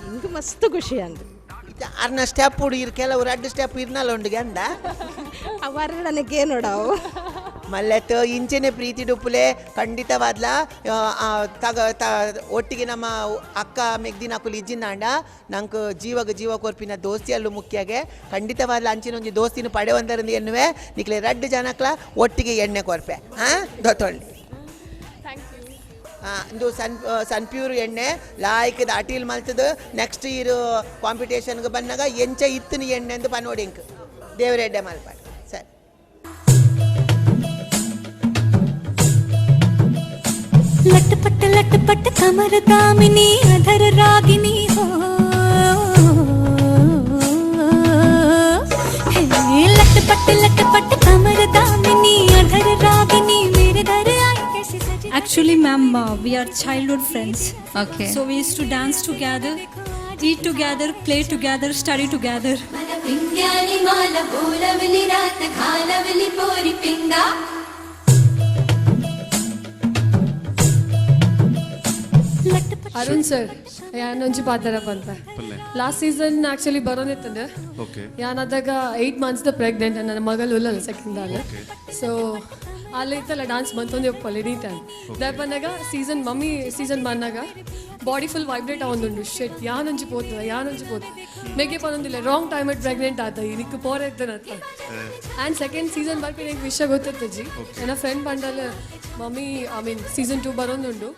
ಇಂದು ಮಸ್ತ್ ಖುಷಿ ಅಂದು. ಇತ್ತೆ ಅರ್ನ ಸ್ಟೆಪ್ ಉಡು ಇರ್ ಕೆಲವು ರಡ್ಡು ಸ್ಟೆಪ್ ಇರ್ನಲ್ಲ ಉಂಡುಗೆ ಅಂದ. ಅವರನಕ್ಕೆ ನೋಡವು. ಮಲ್ಲೆತ್ತು ಇಂಚೆನೆ ಪ್ರೀತಿ ಡುಪ್ಪುಲೆ ಖಂಡಿತವಾದ್ಲ. ತಗ ಒಟ್ಟಿಗೆ ನಮ್ಮ ಅಕ್ಕ ಮೆಗ್ದಿನ ಅಕುಲು ಇಜ್ಜಿನಾಂಡ ನಂಗೆ ಜೀವಗ ಜೀವ ಕೊರ್ಪಿನ ದೋಸ್ತಿ ಅಲ್ಲೂ ಮುಖ್ಯಗೆ. ಖಂಡಿತವಾದ್ಲ ಅಂಚಿನ ಒಂಜಿ ದೋಸ್ತಿನ ಪಡೆವಂದರಿಂದ ಎನ್ನುವೆ ನಿಕ್ಲೆ ರಡ್ಡು ಜನಕ್ಲ ಒಟ್ಟಿಗೆ ಎಣ್ಣೆ ಕೊರ್ಪೆ. ಹಾಂ, ದೊತ್ತೊಳ್ಳಿ. ಇಂದು ಸನ್ ಪ್ಯೂರ್ ಎಣ್ಣೆ ಲಾಯ್ಕದ ಅಟೀಲ್ ಮಲ್ತದು. ನೆಕ್ಸ್ಟ್ ಇಯರ್ ಕಾಂಪಿಟೇಷನ್ಗೆ ಬಂದಾಗ ಎಂಚ ಇತ್ತಿನ ಎಣ್ಣೆ ಅಂದು ಪನೋಡಿ ಇಂಕ್ ದೇವರೆಡ್ಡೆ ಮಲ್ಪಾಡು ಸರಿ. लटपट लटपट कमर दामिनी अधर रागिनी हो, हे लटपट लटपट कमर दामिनी अधर रागिनी मेरे दर आई कैसी सजी। Actually, ma'am, we are childhood friends. Okay. So we used to dance together, eat together, play together, study together. ಪಿಂಗ್ಯಾಲಿ ಮಾಲ ಬೋಲವಲಿ ರಾತ ಖಾಲವಲಿ ಪೋರಿ ಪಿಂಗಾ. ಅರುಣ್ ಸರ್, ಯಾನೊಂಜಿ ಪಾತ್ರ ಬಂತ. ಪಲ್ಲೆ. ಲಾಸ್ಟ್ ಸೀಸನ್ ಆಕ್ಚುಲಿ ಬರೋದಿತ್ತಂದ್ರೆ ಯಾನಾದಾಗ 8 ಮಂತ್ಸ್ the pregnant, ನನ್ನ ಮಗಳು ಉಲ್ಲಲ್ಲ ಸೆಕೆಂಡ್ ಆಗ. ಸೊ ಅಲ್ಲಿ ಇತ್ತಲ್ಲ ಡಾನ್ಸ್ ಬಂತೊಂದು ಒಪ್ಪಲ್ಲಿ ನೀಟ್ ದಾಯ ಬಂದಾಗ ಸೀಸನ್ ಮಮ್ಮಿ ಸೀಸನ್ ಬಂದಾಗ ಬಾಡಿ ಫುಲ್ ವೈಬ್ರೇಟ್ ಆವೊಂದುಂಡು. ಶೆಟ್, ಯಾನೊಂಜಿ ಪೋತದ ಯಾನೊಂಜಿ ಪೋತ ಮೇಗೆ ಪನೊಂದಿಲ್ಲ, ರಾಂಗ್ ಟೈಮ್ it pregnant ಆತ ಈ ನಿಕ್ಕು ಪೋರ ಇತ್ತನತ್ತ. ಆ್ಯಂಡ್ ಸೆಕೆಂಡ್ ಸೀಸನ್ ಬರ್ಪಿ ನಂಗೆ ವಿಷಯ ಗೊತ್ತಿತ್ತು ಜಿ. ನನ್ನ ಫ್ರೆಂಡ್ ಬಂಡಲ್ mummy, I mean season 2 ಬರೋದುಂಡು.